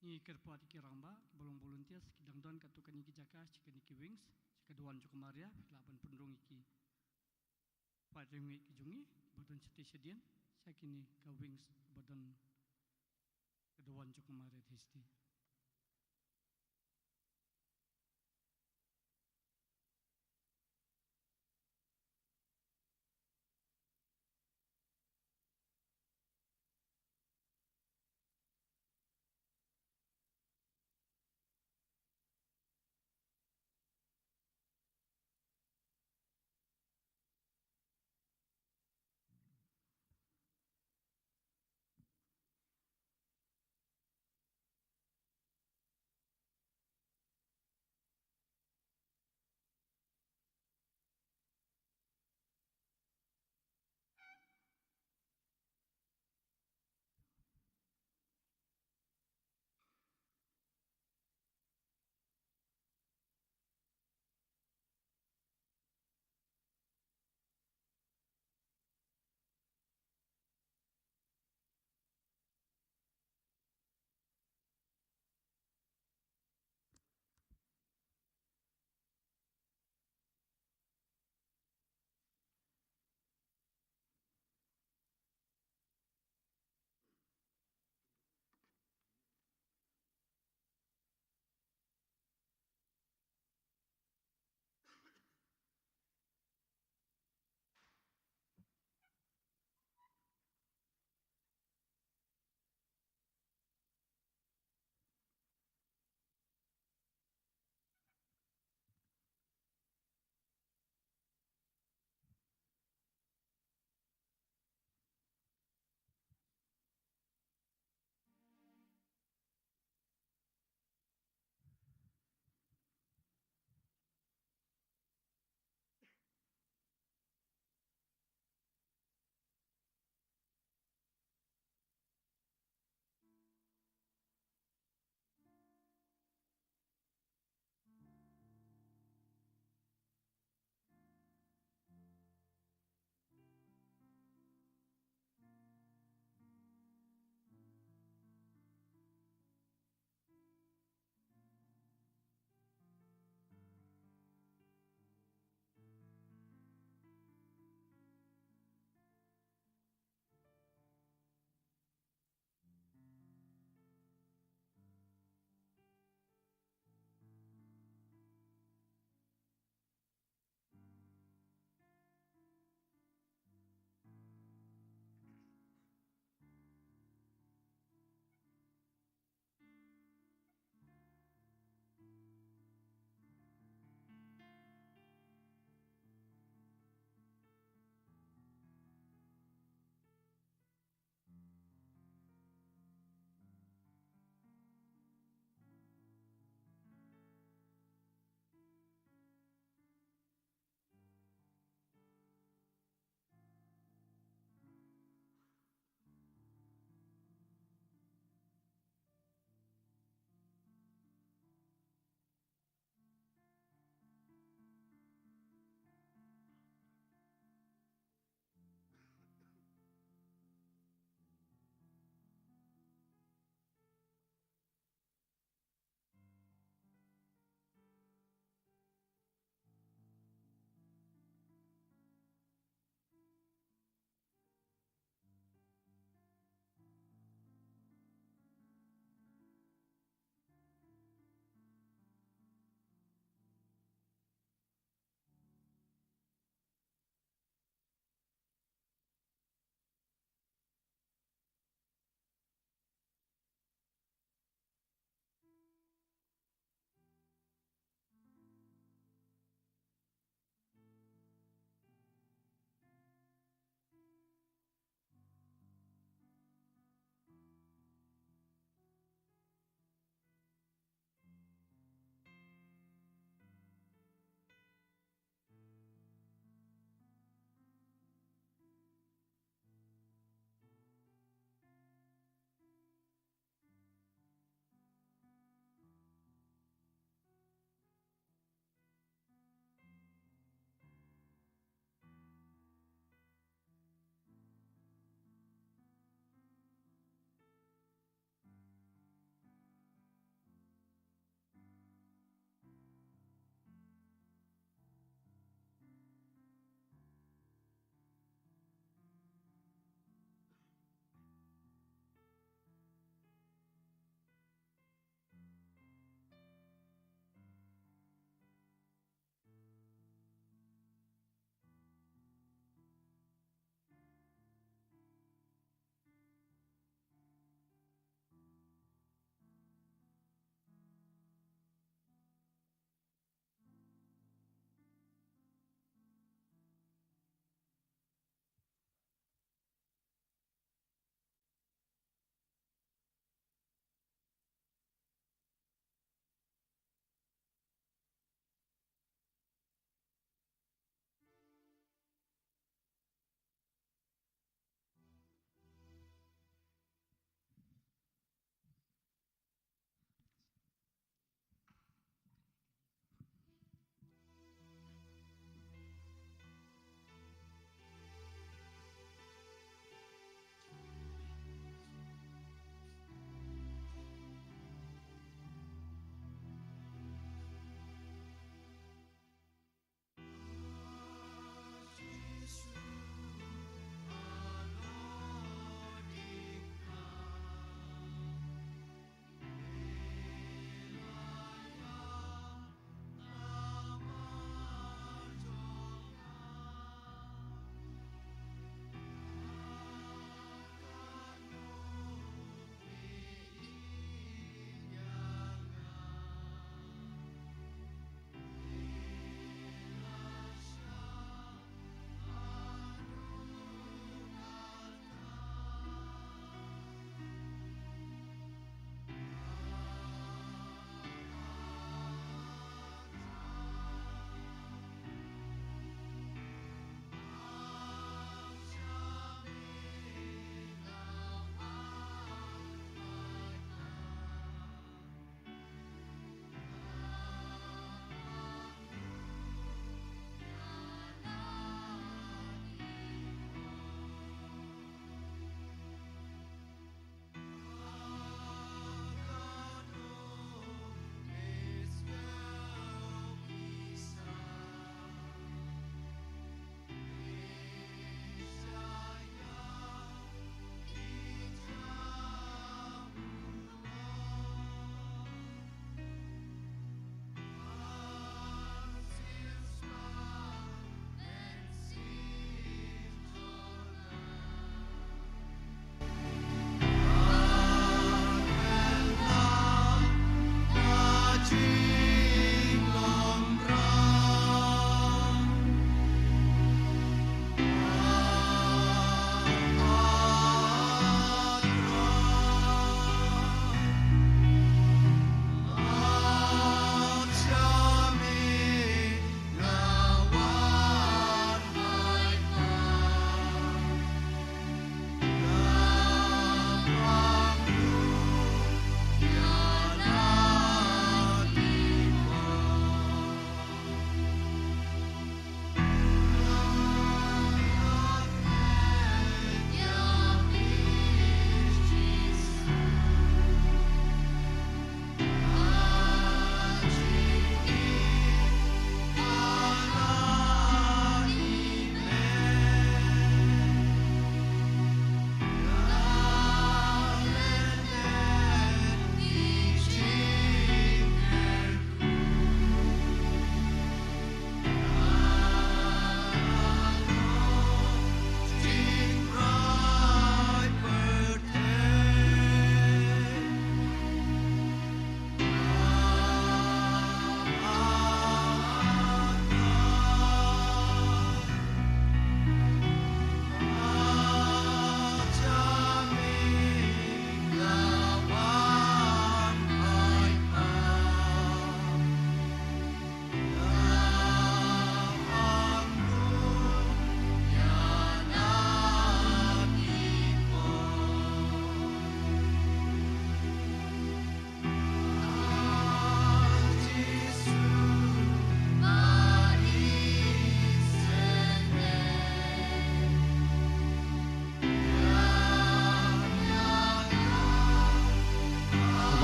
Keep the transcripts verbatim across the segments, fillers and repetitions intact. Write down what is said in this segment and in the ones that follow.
Ngi kyrpad ïa ki rangbah, ki ba long volunteers, ki dang don katto katne ki jaka sha kine ki wings, sha ka duwan jong ka Maria, phi lah ban pynrung ïa ki paid riewngeit ki jong ngi ba don shatei shadien sha kine ka wings ba don ka duwan jong ka Maria Theisotti.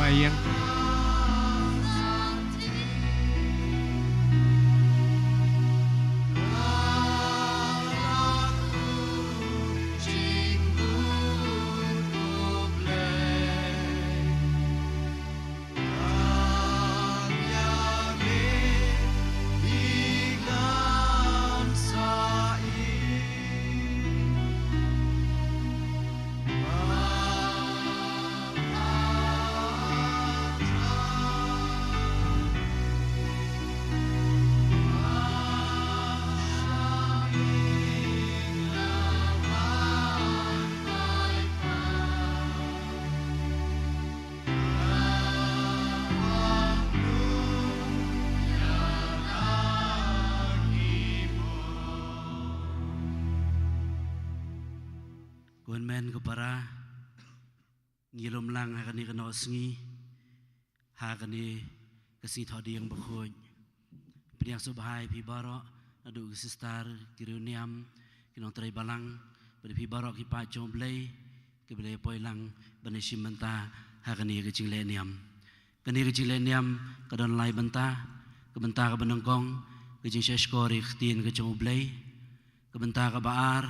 Ayang. Ko hynmen ko para, ngi lum lang ha kane ka nosngi, ha kane ka sngi Thohdieng Bakhuid. Pdiang sngewbha ïa phi baroh, naduh ki sister, ki riewniam, ki nongtrei balang, bad ïa phi baroh ki paid jong U Blei, ki ba la poi lang ban ïashim bynta ha kane ka jingleh niam. Kane ka jingleh niam ka don lai bynta, ka bynta kaba nyngkong, ka jingshahshkor ïa ka ktien ka jong U Blei, ka bynta kaba ar,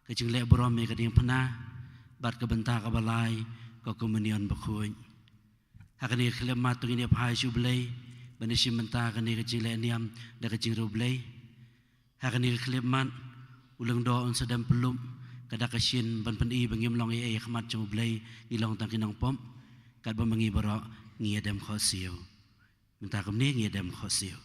ka jingleh burom ïa ka diengphna, bad ka bynta kaba lai, ka komunion bakhuid. Ha kane ka khyllipmat to ngin ïa phai sha U Blei, ban ïashim bynta kane ka jingleh niam da ka jingriewblei. Ha kane ka khyllipmat, u lyngdoh un sa dem pynlup, ka dak ka shin ban pyni ba ngim long ei ei ha khmat jong U Blei, ngi long tang ki nongpop, katba ma ngi baroh ngi ïa dem khohsiew. Mynta kumne ngi ïa dem khohsiew.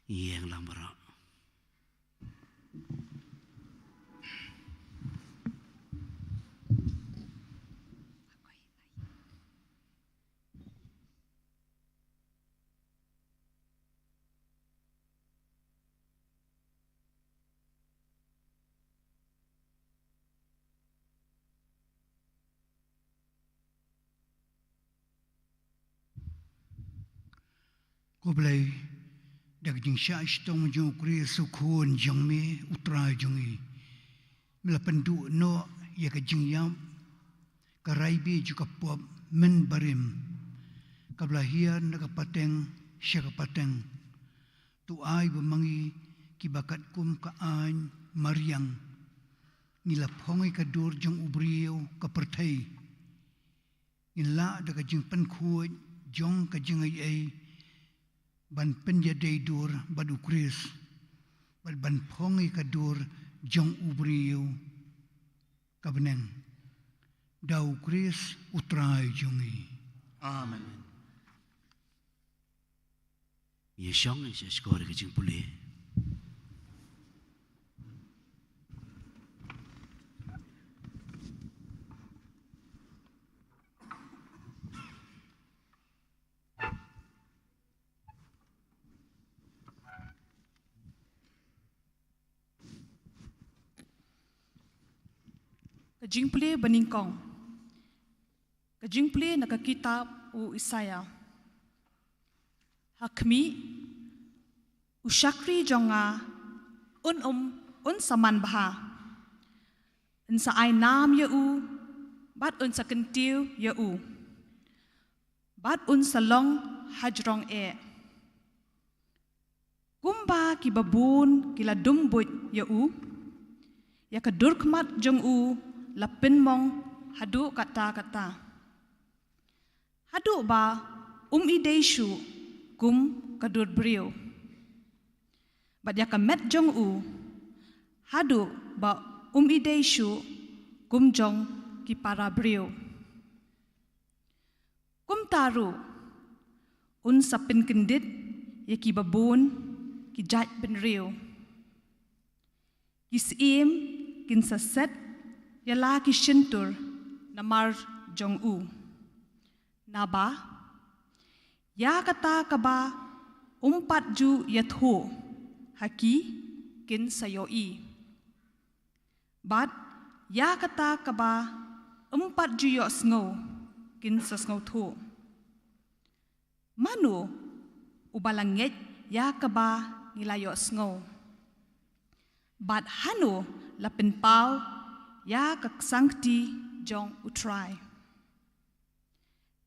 Ïeng lang baroh. Ko Blei, da ka jingshah shitom jong U Khrist U Khun jong me, U Trai jong ngi, me la pynduh noh ïa ka jingïap, ka rai bih jong ka pop mynbarim, kaba la hiar na ka pateng sha ka pateng. To ai ba ma ngi kiba katkum ka aiñ mariang, ngi la phong ïa ka dur jong u briew ka pyrthei. Ngin lah da ka jingpynkhuid jong ka jingaiei ban pynïadei dur bad U Khrist, bad ban phong ïa ka dur jong u briew ka bneng. Da U Khrist U Trai jong ngi. Amen. Ïa shong, ïa shah shkor ïa ka jingpule. Ka jingpule ba nyngkong. Ka jingpule na ka kitab u Isaïah. Ha khmih, u shakri jong nga, un um, un sa man bha. Un sa ai nam ïa u, bad un sa kyntiew ïa u. Bad un sa long hajrong eh. Kumba kiba bun ki la dum buit ïa u, ïa ka dur khmat jong u la pynmong haduh katta katta, haduh ba um ïadei shuh kum ka dur briew, bad ïa ka met jong u haduh ba um ïadei shuh kum jong ki para briew. Kumta ruh un sa pynkyndit ïa ki babun ki jaitbynriew. Ki syiem kin sa set ïa la ki shyntur namar jong u. Naba ïa kata kaba um pat ju ïathuh ha ki kin sa ïohi, bad ïa kata kaba um pat ju ïohsngew kin sa sngewthuh. Mano uba la ngeit ïa kaba ngi la ïohsngew? Bad hano la pynpaw ïa ka ksangkti jong U Trai?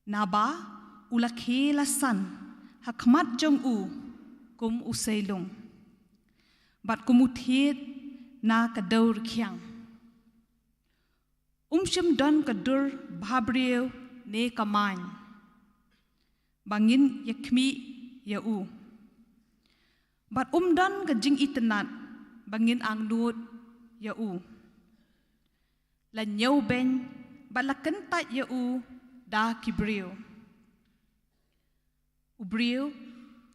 Naba u la khie la san ha khmat jong u kum u seilung, bad kum u thied na ka dew rkhiang. Um shym don ka dur bhabriew ne ka main ba ngin ïakhmih ïa u, bad um don ka jingitynnad ba ngin angnud ïa u. La ñiewbeiñ bad la kyntait ïa u da ki briew, u briew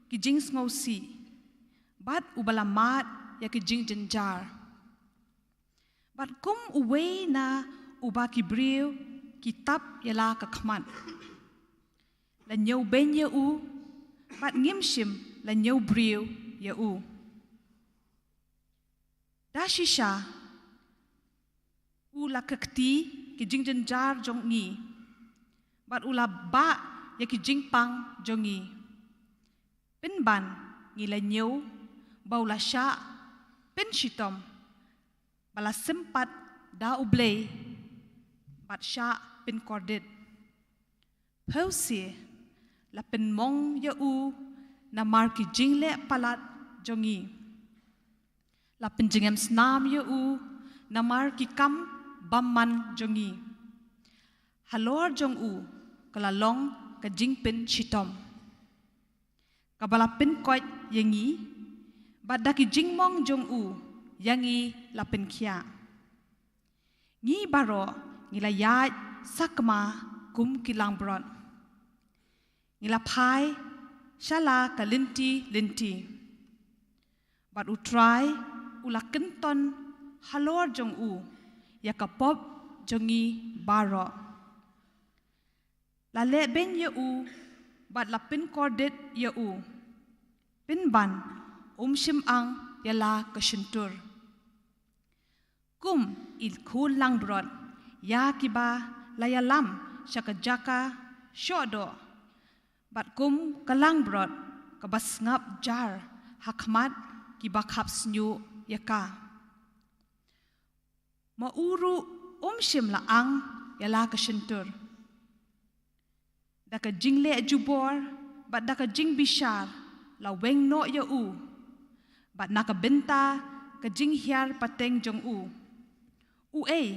ki jingsngewsih, bad uba la mad ïa ki jingjynjar. Bad kum uwei na uba ki briew ki tap ïa la ka khmat, la ñiewbeiñ ïa u, bad ngim shym la ñiewbriew ïa u. Da shisha u la kti ki jingjynjar jong ngi, bad u la bah ïa ki jingpang jong ngi. Pynban ngi la ñiew ba u la shah pynshitom, ba la sympat da U Blei, bad shah pynkordit. Phewse la pynmong ïa u namar ki jingleh palat jong ngi. La pynjngem snam ïa u namar ki kam bymman jong ngi. Halor jong u ka la long ka jingpynshitom kaba la pynkoit ïa ngi, bad da ki jingmong jong u ïa ngi la pynkhiah. Ngi baroh ngi la ïaid sakma kum ki langbrot, ngi la phai sha la ka lynti lynti. Bad U Trai u la kynton halor jong u ïa ka pop jong ngi baroh. La lehbeiñ ïa u bad la pynkordit ïa u. Pynban um shym ang ïa la ka shyntur. Kum i khun langbrot ïa kiba la ïalam sha ka jaka shoh doh, bad kum ka langbrot kaba sngap jar ha khmat kiba khap shñiuh ïa ka, ma u ruh um shym la ang ïa la ka shyntur. Da ka jingleh jubor bad da ka jingbishar la weng noh ïa u, bad na ka bynta ka jinghiar pateng jong u, uei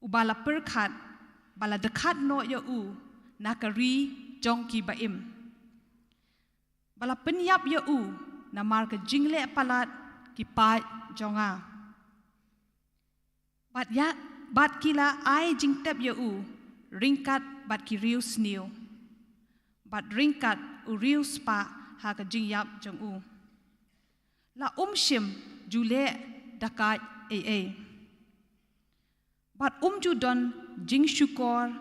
uba la pyrkhat ba la dkhat noh ïa u na ka ri jong ki ba-im? Ba la pynïap ïa u namar ka jingleh palat ki paid jong nga. Bad ïa, bad ki la ai jingtep ïa u ryngkat bad ki riewsniew, bad ryngkat u riewspah ha ka jingïap jong u. La um shym ju leh dakait ei ei, bad um ju don jingshukor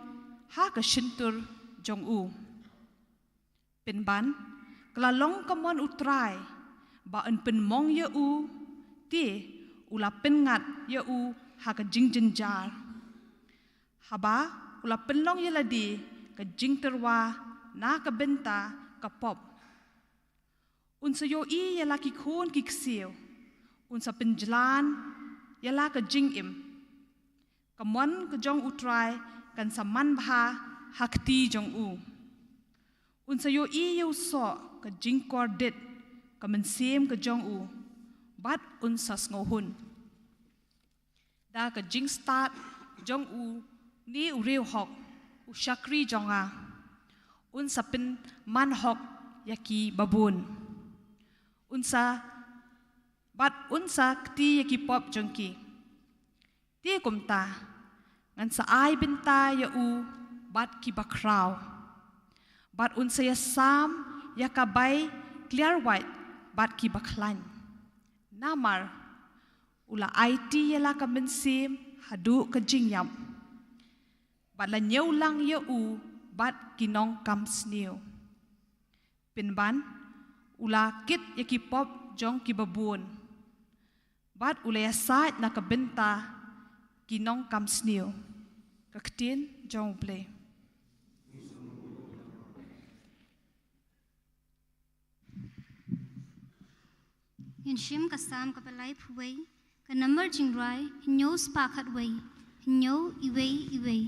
ha ka shyntur jong u. Pynban ka la long ka mon U Trai ba yn pynmong ïa u, te u la pynngat ïa u ha ka jingjynjar. Haba u la pynlong ïa lade ka jingtyrwa na ka bynta ka pop. Un sa ïohi ïa la ki khun ki ksiew, un sa pynjlan ïa la ka jingim. Ka mon ka jong U Trai kan sa man bha ha kti jong u. Un sa ïohi ïa u soh ka jingkordit ka mynsiem ka jong u, bad un sa sngewhun. Da ka jingstad jong u Ni u riewhok, u shakri jong nga, un sa pynman hok ïa ki babun. Un sa, bad un sa kti ïa ki pop jong ki. Te kumta, ngan sa ai bynta ïa u bad ki bakhraw. Bad un sa ïasam ïa ka bai kliar wait bad ki bakhlaiñ. Namar, u la aiti ïa la ka mynsiem haduh ka jingïap. Bad la ñiew lang ïa u bad ki nongkam sniew. Pynban, u la kit ïa ki pop jong ki babun. Bad u la ïasaid na ka bynta ki nongkam sniew. Ka ktien jong u Blei. Ngin shim ka Salm ka ba laiphew wei, ka nambar jingrwai, hynñiew spah khatwei, hynñiew iwei iwei.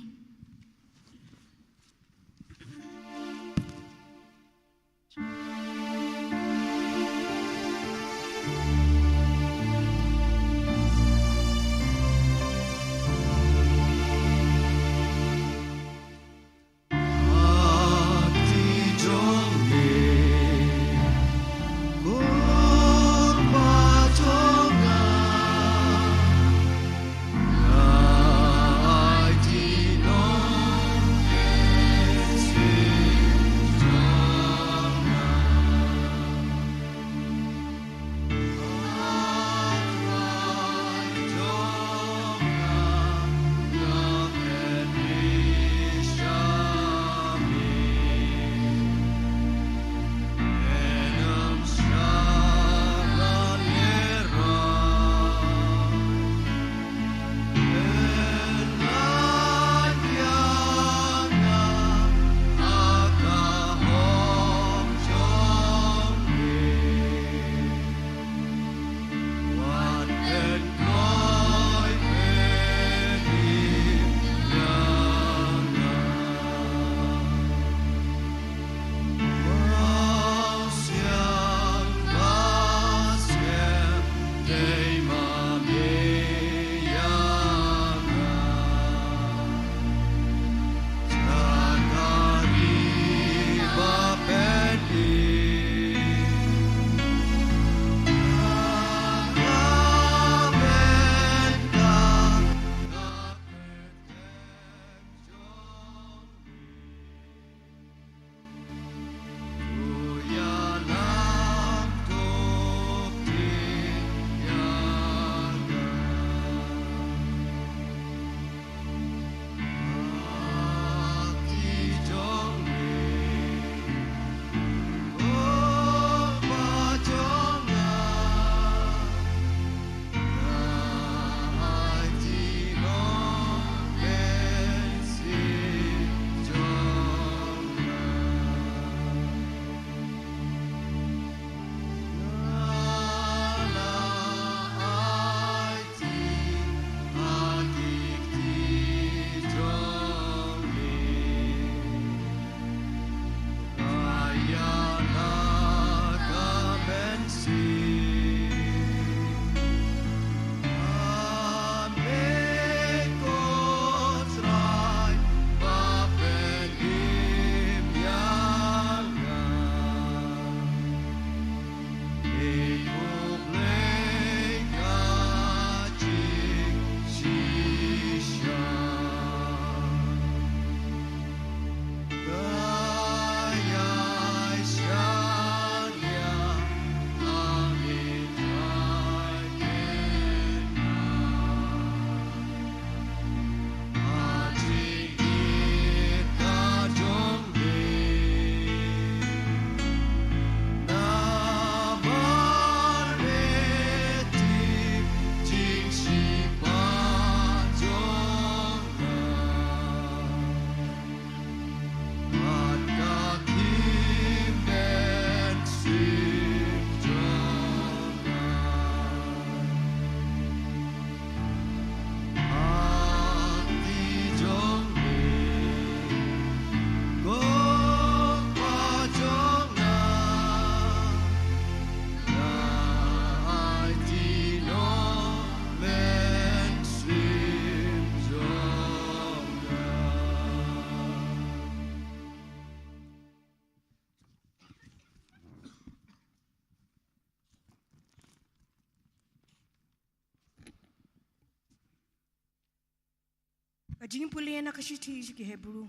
Ka jingpule na ka shithi sha ki Hebru.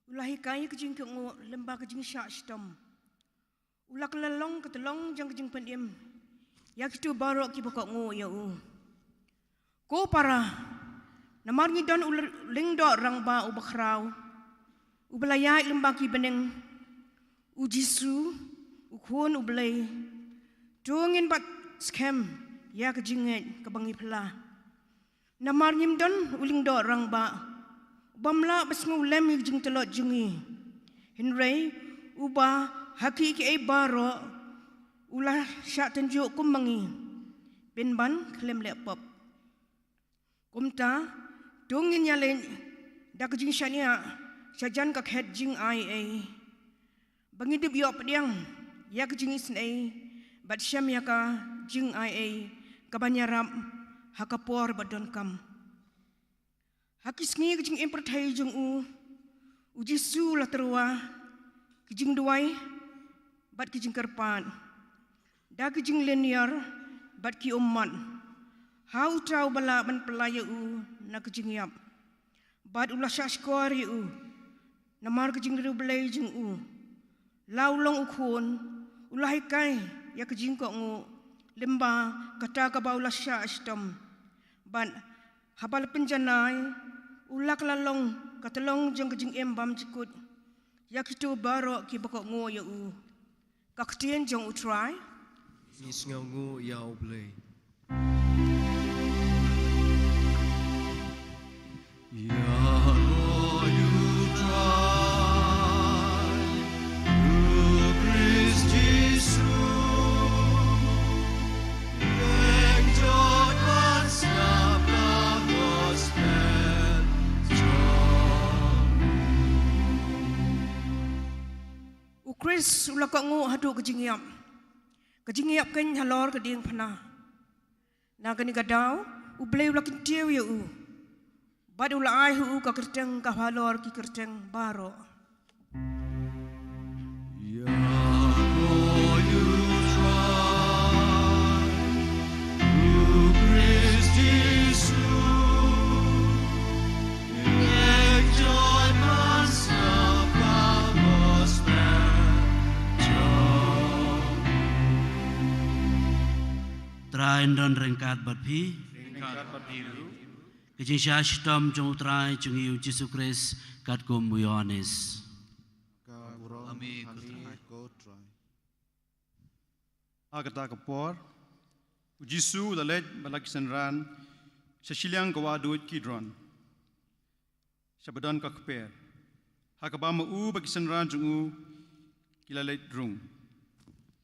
U la hikai ka jingkohnguh lyngba ka jingshah shitom. U la kylla long ka tyllong jong ka jingpynim ïa kito baroh kiba kohnguh ïa u. Ko para, namar ngi don u lyngdoh rangbah uba khraw, uba la ïaid lyngba ki bneng, u Jisu, u Khun u Blei. To ngin bat skhem ïa ka jingngeit kaba ngi phylla. Namar ngim don u lyngdoh rangbah ubym lah ban sngewlem ïa ka jingtlot jong ngi, hynrei uba ha kiei kiei baroh u la shah tynjuh kum ma ngi, pynban khlem leh pop. Kumta, to ngin ïaleit da ka jingshaniah shajan ka khet jingaiei, ba ngin ïoh pdiang ïa ka jingisynei bad shem ïa ka jingaiei kaban ïarap ha ka por ba donkam. Ha ki sngi ka jingim pyrthei jong u, u Jisu u la tyrwa ki jingduwai bad ki jingkyrpad da ki jinglynñiar bad ki ummat ha uta uba lah ban pynlait ïa u na ka jingïap. Bad u la shahshkor ïa u namar ka jingriewblei jong u. La u long u Khun, u la hikai ïa ka jingkohnguh lyngba kata kaba u la shah shitom. Bad haba la pynjanai, u la kylla long ka tyllong jong ka jingim bymjukut ïa kito baroh kiba kohnguh ïa u. Ka ktien jong U Trai. Ngi sngewnguh ïa U Blei. Ïa U Trai, U Khrist Jisu, ïeng jot ban sngap ka gospel jong U Khrist u la kohnguh haduh ka jingïap. Ka jingïap keiñ halor ka diengphna. Na kane ka daw, U Blei u la kyntiew ïa u. Bad u la ai ha u ka kyrteng kaba halor ki kyrteng baroh. Ïa ko ïa u Trai, U Khrist Jisu, ïeng jot ban sngap ka gospel jong u. Trai un don ryngkat bad phi. Ryngkat bad phi ruh. Ka jingshah shitom jong U Trai jong ngi U Jisu Khrist katkum u Ïoannis. Ka burom ha me ko Trai. Ha kata ka por, U Jisu u la leit bad la ki synran sha shiliang ka wahduid Kidron, sha ba don ka kper, ha kaba ma u bad ki synran jong u ki la leit rung.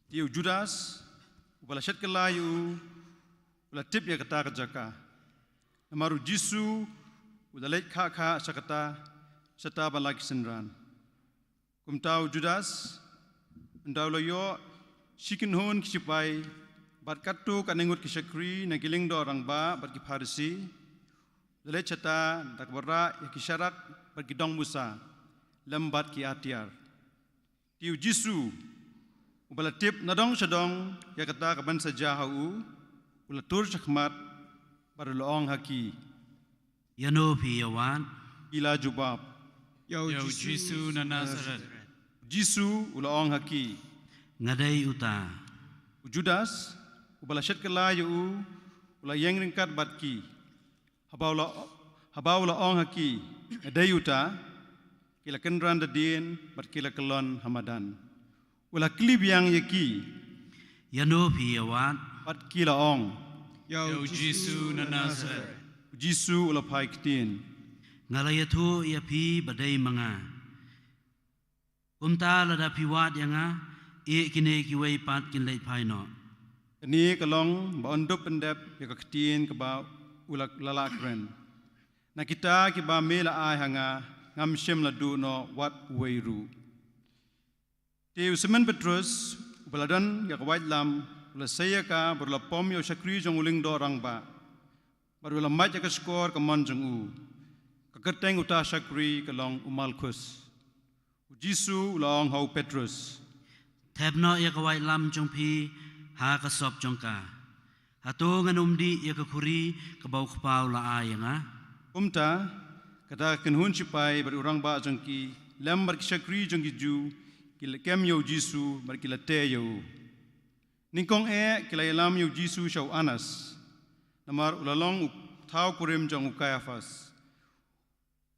Te u Judas, uba la shet kylla ïa u, u la tip ïa kata ka jaka, namar U Jisu u la leit khah khah sha kata, shata bad la ki synran. Kumta u Judas, ynda u la ïoh shi kynhun ki shipai bad katto katne ngut ki shakri na ki lyngdoh rangbah bad ki Pharisi, u la leit shata da kaba rah ïa ki sharak bad ki dong musa lem bad ki atiar. Te u Jisu, uba la tip nadong shadong ïa kata ka ban sa jia ha u, u la tur shakhmat bad u la ong ha ki, Ïano phi ïa wad? Ki la jubab, Ïa u Jisu na Nasaret. U Jisu u la ong ha ki, Nga dei uta. U Judas, uba la shet kylla ïa u, u la ïeng ryngkat bad ki. Haba u la, haba u la ong ha ki, Nga dei uta, ki la kynran da dien bad ki la kyllon ha madan. U la kylli biang ïa ki, Ïano phi ïa wad? Bad ki la ong, Ïa u Jisu na Nasaret. U Jisu u la phai ktien, Nga la ïathuh ïa phi ba dei ma nga. Kumta lada phi wad ïa nga, ïa kine kiwei pat kin leit phai noh. Kane ka long ba un dup pyndep ïa ka ktien kaba u la, la lah kren, Na kita kiba me la ai ha nga, ngam shym la duh noh wat uwei ruh. Te u Simon Petrus, uba la don ïa ka waitlam, u la sei ïa ka bad u la pom ïa u shakri jong u lyngdoh rangbah, bad u la mad ïa ka shkor ka mon jong u. Ka kyrteng uta u shakri ka long u Malkhus. U Jisu u la ong ha u Petrus, Thep noh ïa ka waitlam jong phi ha ka sop jong ka. Hato ngan ym dih ïa ka khuri kaba u Kpa u la ai ïa nga? Kumta, Kata ka kynhun shipai bad u rangbah jong ki lem bad ki shakri jong ki Jiw ki la kem ïa u Jisu bad ki la tei ïa u. Nyngkong eh ki la ïalam ïa u Jisu sha u Anas, namar u la long u thaw kurim jong u Kaiaphas,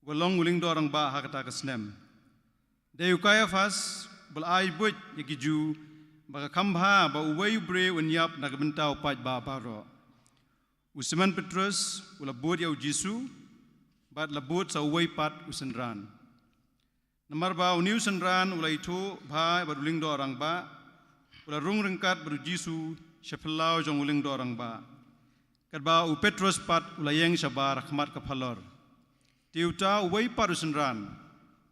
uba long u lyngdoh rangbah ha kata ka snem. Dei u Kaiaphas uba la ai buit ïa ki Jiw ba ka kham bha ba uwei u briew un ïap na ka bynta u paidbah baroh. U Simon Petros u la bud ïa u Jisu bad la bud sa uwei pat u synran. Namar ba une u synran u la ithuh bha bad u lyngdoh rangbah, u la rung ryngkat bad u Jisu sha phyllaw jong u lyngdoh rangbah. Katba u Petros pat u la ïeng shabar ha khmat ka phalor. Te uta uwei pat u synran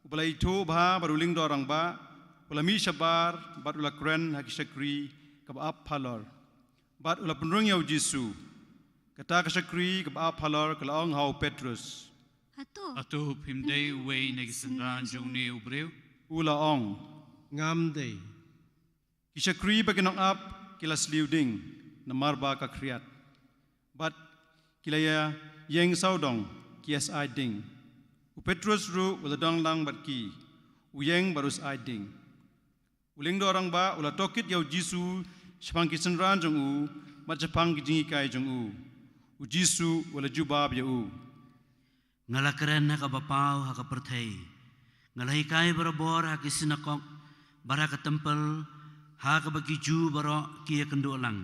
uba la ithuh bha bad u lyngdoh rangbah u la mih shabar bad u la kren ha ki shakri kaba ap phalor, bad u la pynrung ïa u Jisu. Kata ka shakri kaba ap phalor ka la ong ha u Petros, Hato? Hato phim dei uwei na ki synran jong une u briew? U la ong, Ngam dei. Ki shakri bad ki nongap ki la sliew ding namar ba ka khriat, bad ki la ïa ïeng sawdong ki ïa syaid ding. U Petros ruh u la don lang bad ki, u ïeng bad u syaid ding. U lyngdoh rangbah u la tohkit ïa u Jisu shaphang ki synran jong u bad shaphang ki jinghikai jong u. U Jisu u la jubab ïa u, Nga la kren ha kaba paw ha ka pyrthei. Nga la hikai barabor ha ki sinakok bad ha ka templ ha kaba ki Jiw baroh ki ïakynduh lang.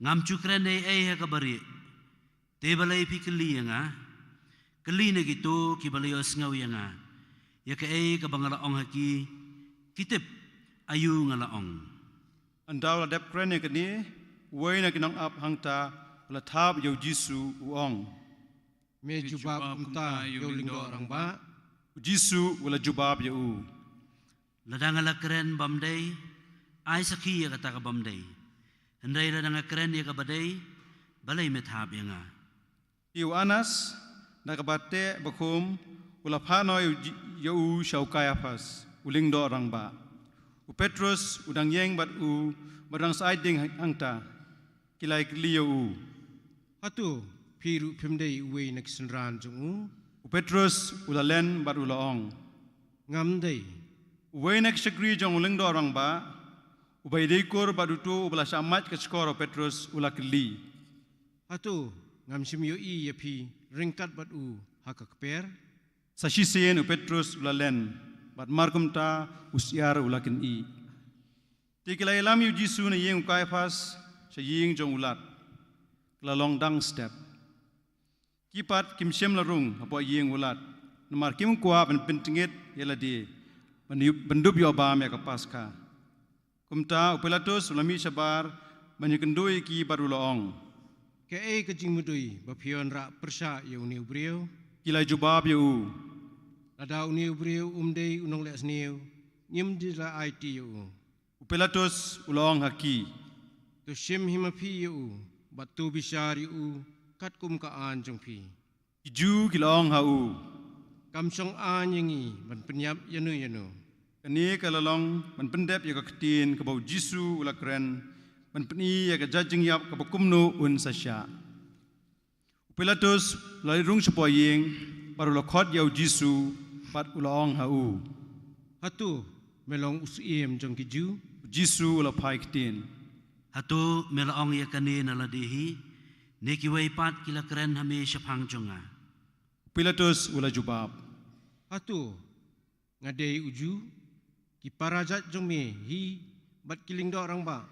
Ngam ju kren ei ei ha kaba rieh. Te balei phi kylli ïa nga? Kylli na kito kiba la ïohsngew ïa nga, ïa kaei kaba nga la ong ha ki. Ki tip aïu nga la ong. Ynda u la dep kren ïa kane, uwei na ki nongap hangta u la thap ïa u Jisu, u ong, Me jubab kumta ïa u lyngdoh rangbah. U Jisu u la jubab ïa u, Lada nga la kren bym dei, ai sakhi ïa kata ka bym dei. Hynrei lada nga kren ïa kaba dei, balei me thap ïa nga? Te u Anas, na kaba teh bakhum, u la phah noh ïa u Ji-, ïa u sha u Kaiaphas, u lyngdoh rangbah. U Petros u dang ïeng bad u, bad u dang syaid ding hangta. Ki la ïakylli ïa u, Hato phi ruh phim dei uwei na ki synran jong u? U Petros u la len bad u la ong, Ngam dei. Uwei na ki shakri jong u lyngdoh rangbah, uba ïadei kur bad uto uba la shah mait ka shkor ha u Petros, u la kylli, Hato ngam shym ïohi ïa phi ryngkat bad u ha ka kper? Sa shisien u Petros u la len, bad markumta u syiar u la kynih. Te ki la ïalam ïa u Jisu na ïing u Kaiaphas sha ïing jong u Lad, ka la long dang step. Ki pat kim shym la rung hapoh ïing u Lad, namar kim kwah ban pyntngit ïa lade ban ïup-, ban dup ïoh bam ïa ka Paskha. Kumta u Pilatus u la mih shabar ban ïakynduh ïa ki bad u la ong, Kaei ka jingmudui ba phi wanrah pyrshah ïa une u briew? Ki la jubab ïa u, Lada une u briew um dei u nongleh sniew, ngim da la aiti ïa u. U Pilatus u la ong ha ki, To shim hi ma phi ïa u, bad to bishar ïa u katkum ka aiñ jong phi. Ki Jiw ki la ong ha u, Kam shong aiñ ïa ngi ban pynïap ïano ïano. Kane ka la long ban pyndep ïa ka ktien kaba u Jisu u la kren, ban pyni ïa ka jait jingïap kaba kumno un sa shah. U Pilatus u la leit rung shapoh ïing, bad u la khot ïa u Jisu, bad u la ong ha u, Hato me long u syiem jong ki Jiw? U Jisu u la phai ktien, Hato me la ong ïa kane na lade hi, ne kiwei pat ki la kren ha me shaphang jong nga? U Pilatus u la jubab, Hato nga dei u Jiw? Ki para jait jong me hi bad ki lyngdoh rangbah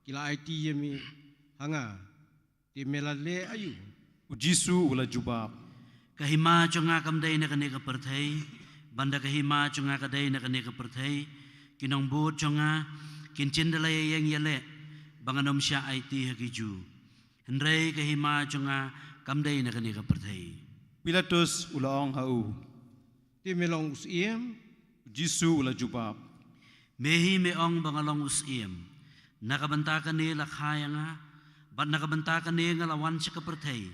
ki la aiti ïa me ha nga, te me la leh aïu? U Jisu u la jubab, Ka hima jong nga kam dei na kane ka pyrthei, bad da ka hima jong nga ka dei na kane ka pyrthei, ki nongbud jong nga kin shym da la ïeng ïaleh ba ngan ym shah aiti ha ki Jiw. Hynrei ka hima jong nga kam dei na kane ka pyrthei. Pilatus u la ong ha u, Te me long u syiem? U Jisu u la jubab, Me hi me ong ba nga long u syiem. Na ka bynta kane la kha ïa nga, bad na ka bynta kane nga la wan sha ka pyrthei,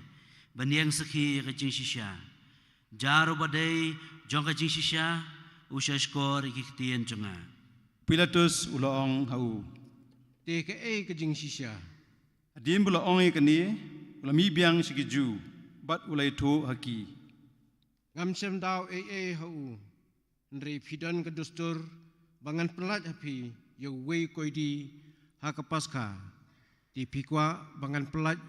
ban ïeng sakhi ïa ka jingshisha. Jar uba dei jong ka jingshisha, u shahshkor ïa ki ktien jong nga. Pilatus u la ong ha u, Te kaei ka jingshisha? Hadien ba u la ong ïa kane, u la mih biang sha ki Jiw, bad u la ïathuh ha ki, Ngam shym daw ei ei ha u. Hynrei phi don ka dustur ba ngan pyllait ha phi ïa uwei u koidi ha ka Paskha. Te phi kwah ba ngan pyllait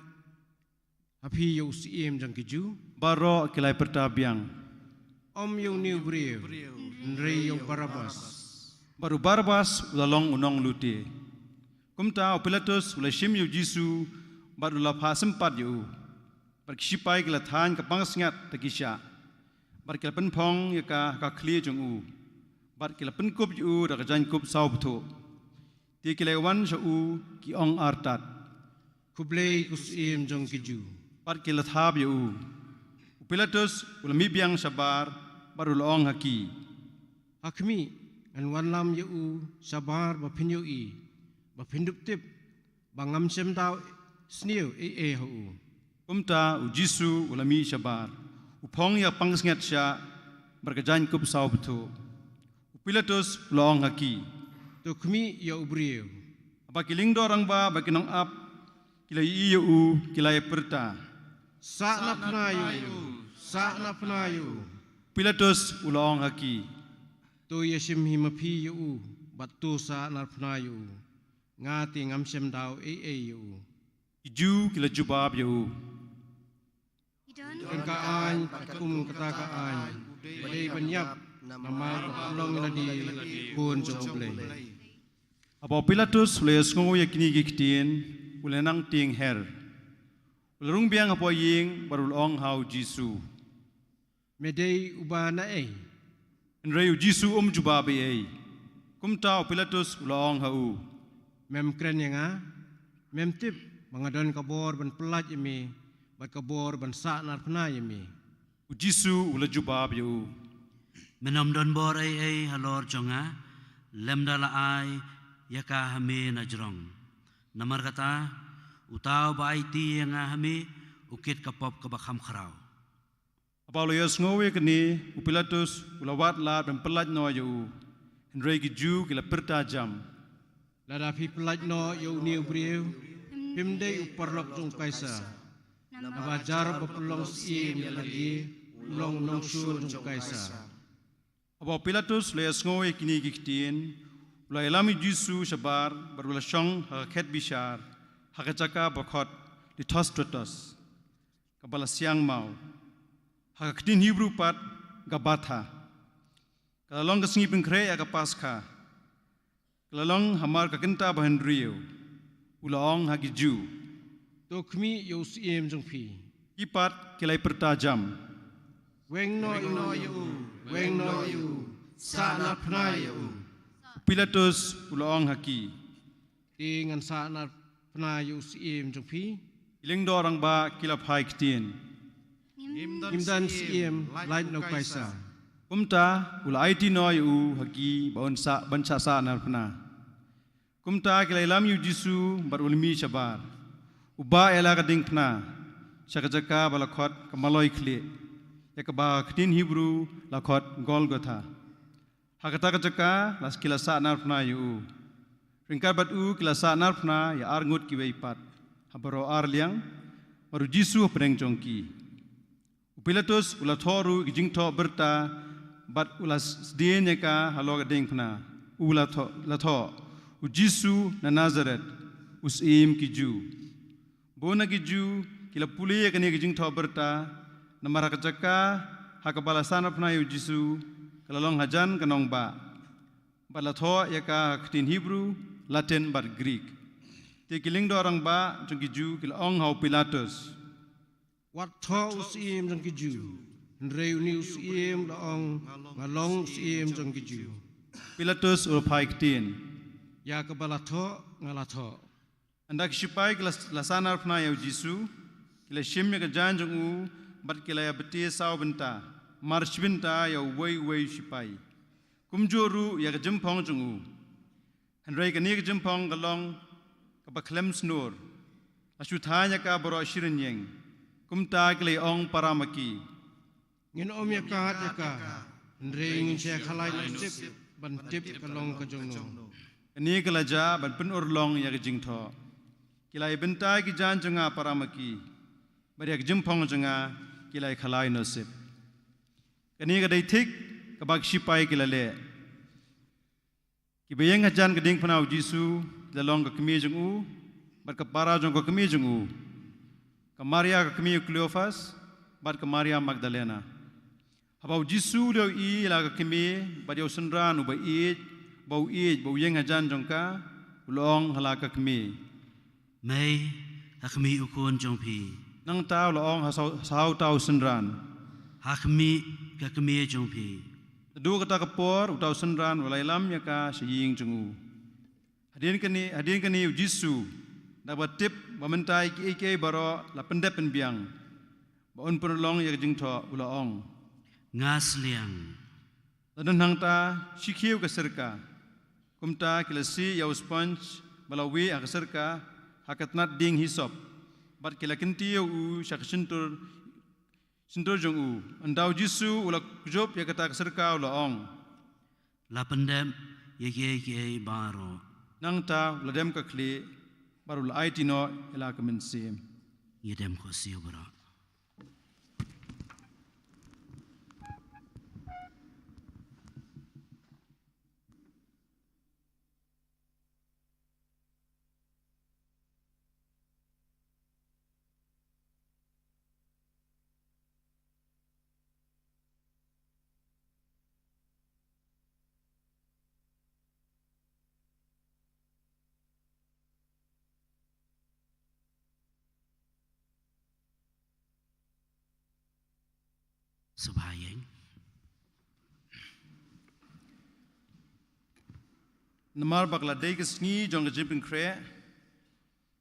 ha phi ïa u syiem jong ki Jiw? Baroh ki la ïapyrta biang, ym ïa une u briew, hynrei ïa u Barabbas. Bad u Barabbas u la long u nonglute. Kumta u Pilatus u la shim ïa u Jisu bad u la phah sympat ïa u. Bad ki shipai ki la thaiñ ka pansngiat da ki shah. Bad ki la pynphong ïa ka ha ka khlieh jong u. Bad ki la pynkup ïa u da ka jaiñkup saw bthuh. Te ki la wan sha u, ki ong artat, "Khublei, ko syiem jong ki Jiw." Bad ki la thap ïa u. U Pilatus u la mih biang shabar bad u la ong ha ki, "Ha khmih, ngan wanlam ïa u shabar ba phin ïohi, ba phin dup tip ba ngam shym daw sniew ei ei ha u." Kumta u Jisu u la mih shabar, u phong ïa ka pansngiat shah bad ka jaiñkup saw bthuh. U Pilatus u la ong ha ki, "To khmih ïa u briew." Haba ki lyngdoh rangbah bad ki nongap ki la ïohi ïa u, ki la ïapyrta, "Sahnarphna ïa u! Sahnarphna ïa u!" U Pilatus u la ong ha ki, "To ïashim hi ma phi ïa u bad to sahnarphna ïa u. Nga te ngam shym daw ei ei ïa u." Ki Jiw ki la jubab ïa u, "Don ka aiñ bad kum kata ka aiñ, u dei ban ïap namar u long lade u Khun jong U Blei." Haba u Pilatus u la ïohsngew ïa kine ki ktien, u la nang tieng her. U la rung biang hapoh ïing bad u la ong ha u Jisu, "Me dei uba naei?" Hynrei u Jisu um jubab ei ei. Kumta u Pilatus u la ong ha u, "Mem kren ïa nga? Mem tip ba nga don ka bor ban pyllait ïa me bad ka bor ban sahnarphna ïa me?" U Jisu u la jubab ïa u, "Mem ym don bor ei ei halor jong nga lymda la ai ïa ka ha me na jrong. Namar kata, uta uba aiti ïa nga ha me, u kit ka pop kaba kham khraw." Haba u la ïohsngew ïa kane, u Pilatus u la wad lad ban pyllait noh ïa u. Hynrei ki Jiw ki la pyrta jam, "Lada phi pyllait noh ïa une u briew, phim dei u paralok jong u Kaisar. Naba jar ba pynlong syiem ïa lade, u long nongshun jong u Kaisar." Haba u Pilatus u la ïohsngew ïa kine ki ktien, u la ïalam ïa u Jisu shabar bad u la shong ha ka khet bishar, ha ka jaka ba khot Lithostrotos, kaba la siang maw. Ha ka ktien Hebru pat, Gabbatha. Ka la long ka sngi pynkhreh ïa ka Paskha. Ka la long hamar ka kynta ba hynriew. U la ong ha ki Jiw, "To khmih ïa u syiem jong phi." Ki pat ki la ïapyrta jam, "Weng noh ïa u, weng noh ïa u, sahnarphna ïa u." U Pilatus u la ong ha ki, "Te ngan sahnarphna ïa u syiem jong phi?" Ki lyngdoh rangbah ki la phai ktien, "Ngim don syiem, lait na u Kaisar." Kumta u la aiti noh ïa u ha ki ba un sah, ban sah sahnarphna. Kumta ki la ïalam ïa u Jisu bad u la mih shabar. U bah ïa la ka diengphna sha ka jaka ba la khot ka Maloi Khlieh, ïa kaba ha ka ktien Hebru la khot Golgotha. Ha kata ka jaka la, ki la sahnarphna ïa u. Ryngkat bad u ki la sahnarphna ïa arngut kiwei pat ha baroh ar liang, bad u Jisu hapdeng jong ki. U Pilatus u la thoh ruh ïa ka jingthoh birta bad u la sdien ïa ka halor ka diengphna. U la thoh, la thoh, "U Jisu na Nasaret, u syiem ki Jiw." Bun na ki Jiw ki la pule ïa kane ka jingthoh birta, namar ha ka jaka ha kaba la sahnarphna ïa u Jisu ka la long hajan ka nongbah. Bad la thoh ïa ka ha ka ktien Hebru, Latin bad Greek. Te ki lyngdoh rangbah jong ki Jiw ki la ong ha u Pilatus, "Wat thoh u syiem jong ki Jiw. Hynrei une u syiem u la ong, 'Nga long u syiem jong ki Jiw.'" Pilatus u la phai ktien, "Ïa kaba la thoh nga la thoh." Ynda ki shipai ki la, la sahnarphna ïa u Jisu, ki la shim ïa ka jaiñ jong u bad ki la ïa bti saw bynta, mar shi bynta ïa uwei uwei u shipai, kumjuh ruh ïa ka jingphong jong u. Hynrei kane ka jingphong ka long kaba khlem snur. La shu thaiñ ïa ka baroh shi rynïeng. Kumta ki la ong para ma ki, "Ngin ym ïa kad ïa ka, hynrei ngin sa khalai noh sip ban tip ka long ka jongno." Kane ka la jia ban pynurlong ïa ka jingthoh. Ki la ïa bynta ïa ki jaiñ jong nga para ma ki, bad ïa ka jingphong jong nga ki la ïa khalai noh sip. Kane ka dei thik kaba ki shipai ki la leh. Kiba ïeng hajan ka diengphna u Jisu ki la long ka kmie jong u bad ka para jong ka kmie jong u, ka Maria ka kmie u Kleophas bad ka Maria Magdalena. Haba u Jisu u la ïohi ïa la ka kmie bad ïa u synran uba ïeit, ba u ïeit, ba u ïeng hajan jong ka, u la ong ha la ka kmie, "Mei, ha khmih u khun jong phi." Nangta u la ong ha sa, ha uta u synran, "Ha khmih ka kmie jong phi." Naduh kata ka por uta u synran u la ïalam ïa ka sha ïing jong u. Hadien kane, hadien kane u Jisu da kaba tip ba mynta ïa kiei kiei baroh la pyndep pynbiang, ba un pynurlong ïa ka jingthoh, u la ong, "Nga sliang." La don hangta shi khiew ka syrka. Kumta ki la sieh ïa u sponge ba la wieh ha ka syrka ha ka tnat dieng hisop, bad ki la kynti ïa u sha ka shyntur, shyntur jong u. Ynda u Jisu u la kjop ïa kata ka syrka, u la ong, "La pyndep ïa kiei kiei baroh." Nangta u la dem ka khlieh bad u la aiti noh ïa la ka mynsiem. Ngi dem khohsiew baroh. Sngewbha ïeng. Namar ba ka la dei ka sngi jong ka jingpynkhreh,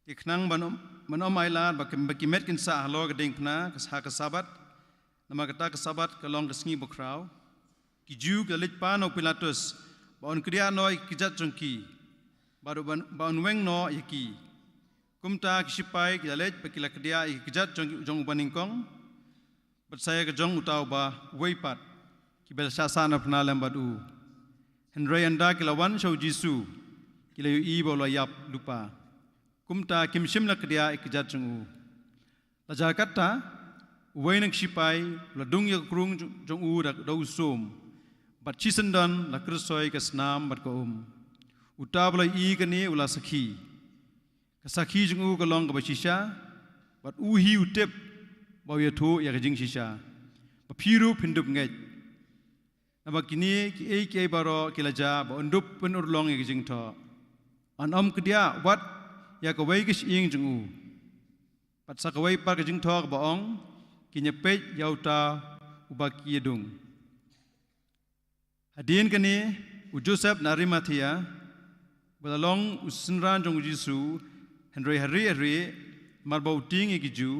te khnang ban ym, ban ym ailad ba ki, ba ki met kin sah halor ka diengphna ha ka Sabbath, namar kata ka Sabbath ka long ka sngi bakhraw, ki Jiw ki la leit pan na u Pilatus ba un kdiah noh ïa ki kjat jong ki, bad ba, ba un weng noh ïa ki. Kumta ki shipai ki la leit bad ki la kdiah ïa ki kjat jong, jong uba nyngkong, bad sa ïa ka jong uta uba uwei pat, kiba la shah sahnarphna lem bad u. Hynrei ynda ki la wan sha u Jisu, ki la ïohi ba u la ïap lypa. Kumta kim shym la kdiah ïa ki kjat jong u. Lada katta, uwei na ki shipai u la dung ïa ka krung jong, jong u da, da u sum, bad shisyndon la kyrsoi ka snam bad ka um. Uta ba la ïohi kane u la sakhi. Ka sakhi jong u ka long kaba shisha, bad u hi u tip ba u ïathuh ïa ka jingshisha, ba phi ruh phin dup ngeit. Naba kine kiei kiei baroh ki la jia ba un dup pynurlong ïa ka jingthoh. Yn ym kdiah wat ïa kawei ka shyieng jong u. Bad sa kawei pat ka jingthoh kaba ong, kin ïapeit ïa uta uba ki ïadung. Hadien kane, u Joseph na Arimathea, ba la long u synran jong u Jisu, hynrei ha rieh ha rieh, namar ba u tieng ïa ki Jiw,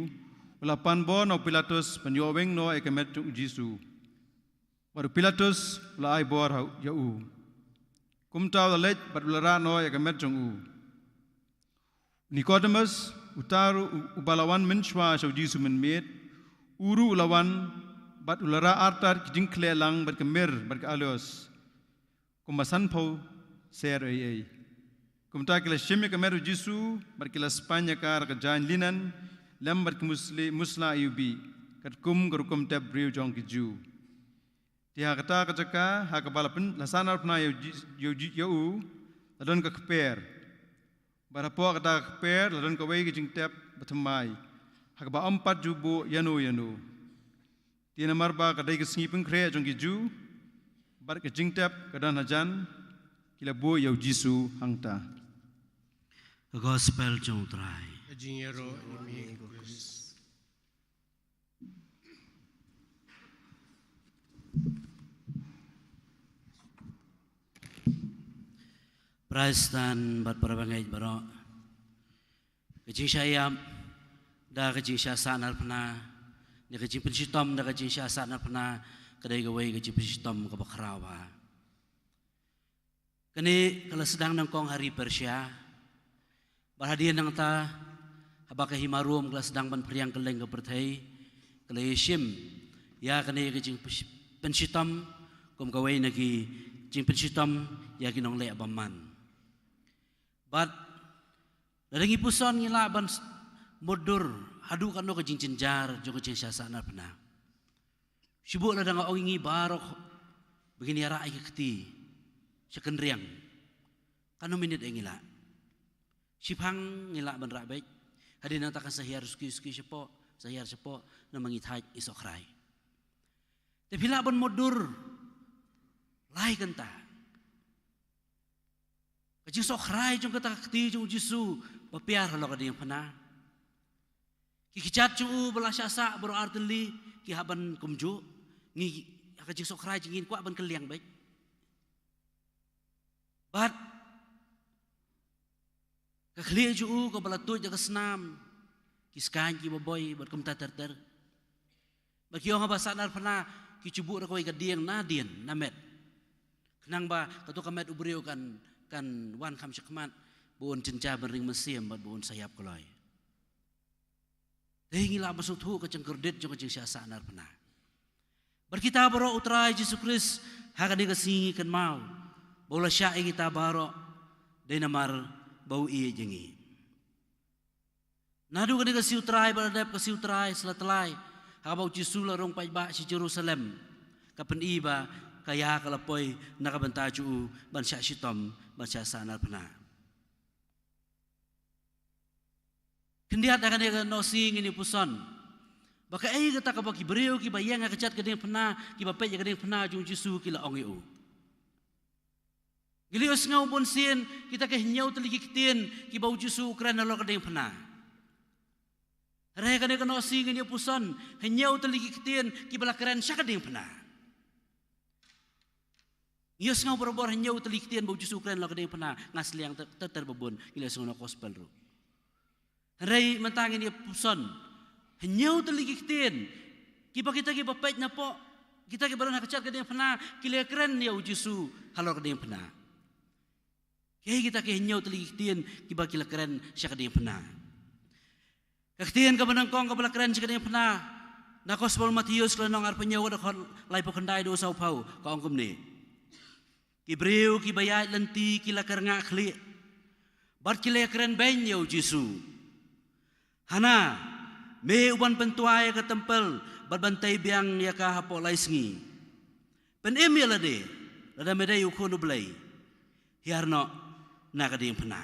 u la pan bor na u Pilatus ban ïoh weng noh ïa ka met jong u Jisu. Bad u Pilatus u la ai bor ha, ïa u. Kumta u la leit bad u la rah noh ïa ka met jong u. Nikodemus, uta ruh u, uba la wan mynshuwa sha u Jisu mynmiet, u ruh u la wan bad u la rah artat ki jingkhleh lang bad ka mir bad ka aloes, kumba sanphew ser ei ei. Kumta ki la shim ïa ka met u Jisu bad ki la spaiñ ïa ka da ka jaiñ linen lem bad ki musli, musla aiu bih, katkum ka rukom tep briew jong ki Jiw. Te ha kata ka jaka ha kaba la pyn, la sahnarphna ïa u Ji, ïa u Ji, ïa u, la don ka kper. Bad hapoh kata ka kper la don kawei ka jingtep bathymmai, ha kaba ym pat ju buh ïano ïano. Te namar ba ka dei ka sngi pynkhreh jong ki Jiw, bad ka jingtep ka don hajan, ki la buh ïa u Jisu hangta. Ka Gospel jong u Trai. Ka jingïaroh ïa me ko Khrist. Para Khristan bad para bangeit baroh. Ka jingshah ïap da ka jingshah sahnarphna, ne ka jingpynshitom da ka jingshah sahnarphna, ka dei kawei ka jingpynshitom kaba khraw bha. Kane ka la sdang nyngkong ha ri Persia. Bad hadien nangta, haba ka hima Rom ka la sdang ban phriang kylleng ka pyrthei, ka la ïashim ïa kane ka jingpynshitom kum kawei na ki jingpynshitom ïa ki nongleh bymman. Bad lada ngi puson ngi lah ban s-, mutdur haduh katno ka jingjynjar jong ka jingshah sahnarphna. Shu buh lada nga ong ïa ngi baroh ba ngin ïa rah ïa ka kti sha kynriang, katno minit ngi lah? Shiphang ngi lah ban rah beit. Hadien nangta kan sa hiar suki suki shapoh, sa hiar shapoh, namar ngi thait ïa sohkhrai. Te phi lah ban mutdur lai kynta. Ka jingsohkhrai jong kata ka kti jong u Jisu ba pher halor ka diengphna. Ki kjat jong u ba la shah sah baroh ar tylli ki hap ban kumjuh. Ngi, ha ka jingsohkhrai jong ngi ngin kwah ban kylliang beit. Bad ka khlieh jong u kaba la tuid da ka snam, ki skaiñ kiba boi bad kumta ter ter. Bad ki ong haba sah narphna ki shu buh da kawei ka dieng na dien na met, khnang ba kato ka met u briew kan, kan wan kham shakhmat, ba un jynjar ban ring mynsiem bad ba un sa ïap kloi. Te ngi lah ban sngewthuh ka jingkordit jong ka jingshah sah narphna. Bad kita baroh u Trai Jisu Khrist ha kane ka sngi ngi kynmaw ba u la shah ïa kita baroh, dei namar ba u ïeit ïa ngi. Naduh kane ka sngi u Trai ba la dep ka sngi u Trai, sa la tlai, haba u Jisu la rung paidbah sha Jerusalem, ka pyni ba ka ïa ka la poi na ka bynta jong u ban shah shitom, ban shah sah narphna. Khyndiat ha kane ka Nohsngi ngin ïa puson ba kaei kata kaba ki briew kiba ïeng ha ka jait ka diengphna, kiba peit ïa ka diengphna jong u Jisu ki la ong ïa u. Ngi la ïohsngew bunsien kita ki hynñiew tylli ki ktien kiba u Jisu u kren halor ka diengphna. Hynrei ha kane ka Nohsngi ngin ïa puson hynñiew tylli ki ktien kiba la kren sha ka diengphna. Ngi ïohsngew barabor hynñiew tylli ki ktien ba u Jisu u kren halor ka diengphna, nga sliang ter ter, ter ba bun ngi la ïohsngew na gospel ruh. Hynrei mynta ngin ïa puson hynñiew tylli ki ktien kiba kita kiba peit napoh, kita kiba don ha ka jait ka diengphna, ki la kren ïa u Jisu halor ka diengphna. Kaei kita ki hynñiew tylli ki ktien kiba ki la kren sha ka diengphna? Ka ktien kaba nyngkong kaba la kren sha ka diengphna, na gospel Mathaios ka lynnong arphew hynñiew, ka dkhot laiphew khyndai haduh sawphew, ka ong kumne: Ki briew kiba ïaid lynti ki la kyrngah khlieh bad ki la krenbeiñ ïa u Jisu. Hana, me uban pyntwa ïa ka templ bad ban tei biang ïa ka hapoh lai sngi, pynim ïa lade, lada me dei u Khun u Blei, hiar noh na ka diengphna.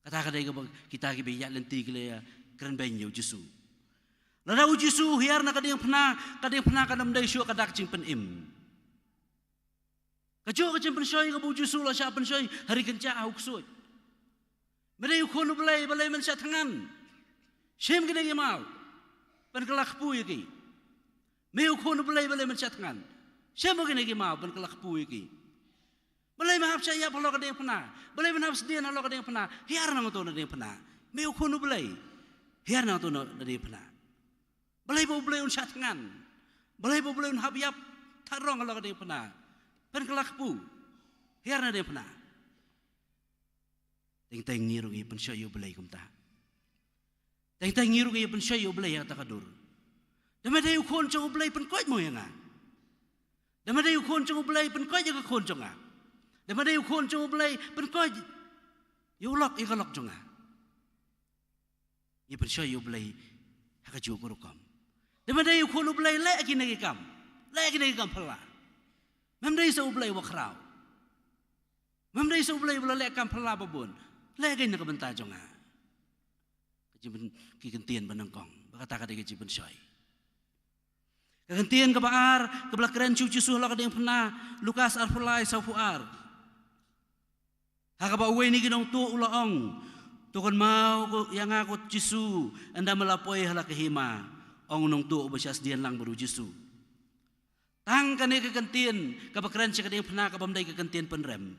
Kata ka dei kaba kita kiba ïaid lynti ki la krenbeiñ ïa u Jisu. Lada u Jisu u hiar na ka diengphna, ka diengphna kan ym dei shuh ka dak jingpynim. Kajuh ka jingpynshoi kaba u Jisu u la shah pynshoi ha ri kynjah ha u ksuid. Me dei u Khun u Blei, balei men shah thngan? Shim kine ki maw ban kylla kpu ïa ki. Me u Khun u Blei, balei men shah thngan? Shim kine ki maw ban kylla kpu ïa ki. Balei men hap shah ïap halor ka diengphna? Balei men hap sdien halor ka diengphna? Hiar na nga to na diengphna. Me u Khun u Blei, hiar na nga to na diengphna. Balei ba u Blei un shah thngan? Balei ba u Blei un hap ïap thaw rong halor ka diengphna? Pynkylla kpu, hiar na diengphna. Teng teng ngi ruh ngi pynshoi ïa u Blei kumta. Teng teng ngi ruh ngi pynshoi ïa u Blei ha kata ka dur. Da me dei u Khun jong u Blei, pynkoit mo ïa nga. Da me dei u Khun jong u Blei, pynkoit ïa ka khun jong nga. Da me dei u Khun jong u Blei, pynkoit ïa u lok, ïa ka lok jong nga. Ngi pynshoi ïa u Blei ha kajuh ka rukom. Da me dei u Khun u Blei, leh kine ki kam. Leh kine ki kam phylla. Mem dei sa u Blei uba khraw. Mem dei sa u Blei uba la leh kam phylla ba bun. Leh kine na ka bynta jong nga. Ka jingpyn-, ki kyntien ba nyngkong, ba kata ka dei ka jingpynshoi. Ka kyntien kaba ar kaba la kren sha u Jisu halor ka diengphna, Lukas arphew lai, sawphew ar. Ha kaba uwei na ki nongtuh u la ong: To kynmaw ko, ïa nga ko Jisu, ynda me la poi ha la ka hima. Ong u nongtuh uba shah sdien lang bad u Jisu. Tang kane ka kyntien kaba kren sha ka diengphna, kaba ym dei ka kyntien pynrem.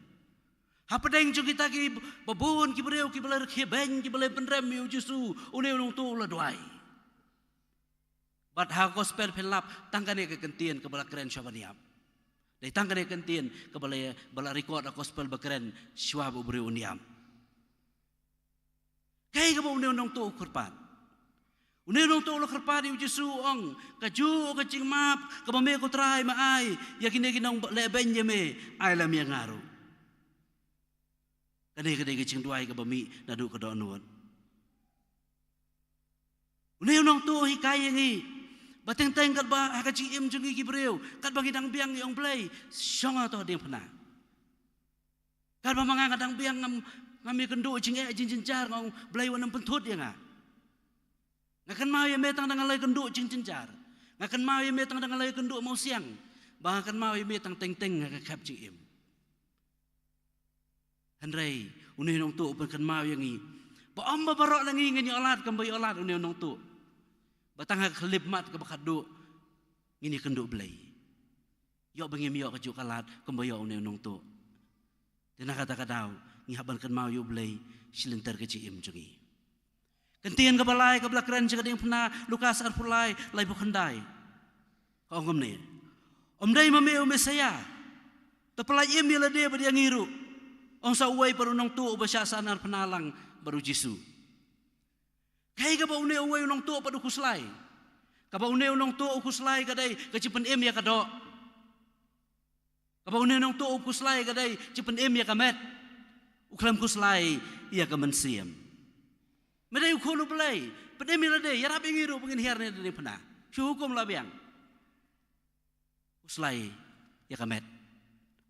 Hapdeng jong kita kiba bun ki briew kiba la rkhie beiñ, kiba la pynrem ïa u Jisu, une u nongtuh u la duwai. Bad ha gospel phin lap, tang kane ka kyntien kaba la kren shuwa ban ïap. Dei tang kane ka kyntien kaba la, ba la record ha gospel ba kren shuwa ba u briew un ïap. Kaei kaba une u nongtuh u kyrpad? Une u nongtuh u la kyrpad ïa u Jisu, u ong: Kajuh ka jingmap kaba me ko Trai me ai ïa kine ki nongleh beiñ ïa me, ai lem ïa nga ruh. Kane ka dei ka jingduwai kaba mih naduh ka dohnud. Une u nongtuh u hikai ïa ngi Ba teng teng katba ha ka jingim jong ngi ki briew, katba ngi dang biang ngi ong Blei, shong ha to diengphna. Katba ma nga nga dang biang ngam, ngam ïakynduh jingeh jingjynjar, nga ong Blei wat nym pynthut ïa nga. Nga kynmaw ïa me tang da nga la ïakynduh jingjynjar. Nga kynmaw ïa me tang da nga la ïakynduh mawsiang. Ba nga kynmaw ïa me tang teng teng ha ka khep jingim. Hynrei une u nongtuh u pynkynmaw ïa ngi ba ym ba baroh na ngi ngin ïoh lad kumba ïoh lad une u nongtuh. Ba tang ha ka khyllip mat kaba khatduh ngin ïakynduh Blei. Ïoh ba ngim ïoh kajuh ka lad kumba ïoh une u nongtuh. Te na kata ka daw ngi hap ban kynmaw ïa U Blei shi lynter ka jingim jong ngi. Ka ktien kaba lai kaba la kren sha ka diengphna, Lukas arphew lai, laiphew khyndai. Ka ong kumne: Ym dei ma me u Messaïah? Te pyllait im ïa lade bad ïa ngi ruh. Ong sa uwei pat u nongtuh uba shah sahnarphna lang bad U Jisu. Kaei kaba une uwei u nongtuh pat u khuslai? Kaba une u nongtuh u khuslai ka dei ka jingpynim ïa ka doh. Kaba une u nongtuh u khuslai ka dei jingpynim ïa ka met. U khlem khuslai ïa ka mynsiem. Me dei u khun U Blei, pynim ïa lade, ïarap ïa ngi ruh ba ngin hiar na diengphna. Shu hukum la biang. Khuslai ïa ka met,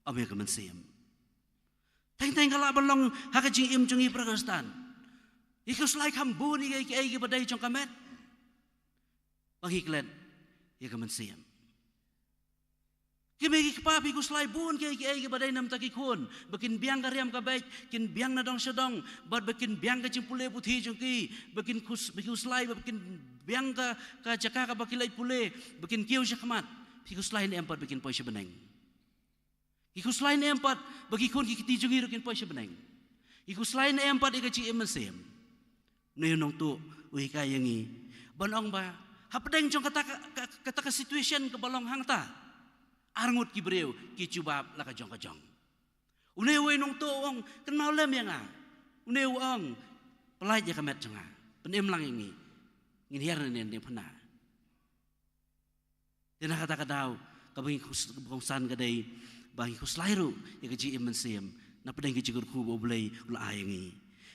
ym ïa ka mynsiem. Teng teng ka lah ban long ha ka jingim jong ngi para Khristan. Ngi khuslai kham bun ïa kiei kiei kiba dei jong ka met. Ba ngi klet ïa ka mynsiem. Ki mei ki kpa, phi khuslai bun kiei kiei kiba dei na bynta ki khun, ba kin biang ka riam ka beit, kin biang na dong sha dong, bad ba kin biang ka jingpule puthi jong ki, ba kin khus-, ba ki khuslai ba kin biang ka, ka jaka kaba ki leit pule, ba kin kiew shakhmat. Phi khuslai ne em pat ba kin poi sha bneng? Ki khuslai ne em pat ba ki khun ki kti jong ngi ruh kin poi sha bneng? Ki khuslai ne em pat ïa ka jingim mynsiem? Une u nongtuh u hikai ïa ngi ban ong ba hapdeng jong kata ka, ka, kata ka situation kaba long hangta, arngut ki briew ki jubab la ka jong ka jong. Une uwei u nongtuh u ong, kynmaw lem ïa nga. Une u ong, pyllait ïa ka met jong nga, pynim lang ïa ngi, ngin hiar na ne diengphna. Te na kata ka daw kaba ngi khus-, kongsan ka dei ba ngi khuslai ruh ïa ka jingim mynsiem na pdeng ka jingkyrkhu ba U Blei u la ai ïa ngi.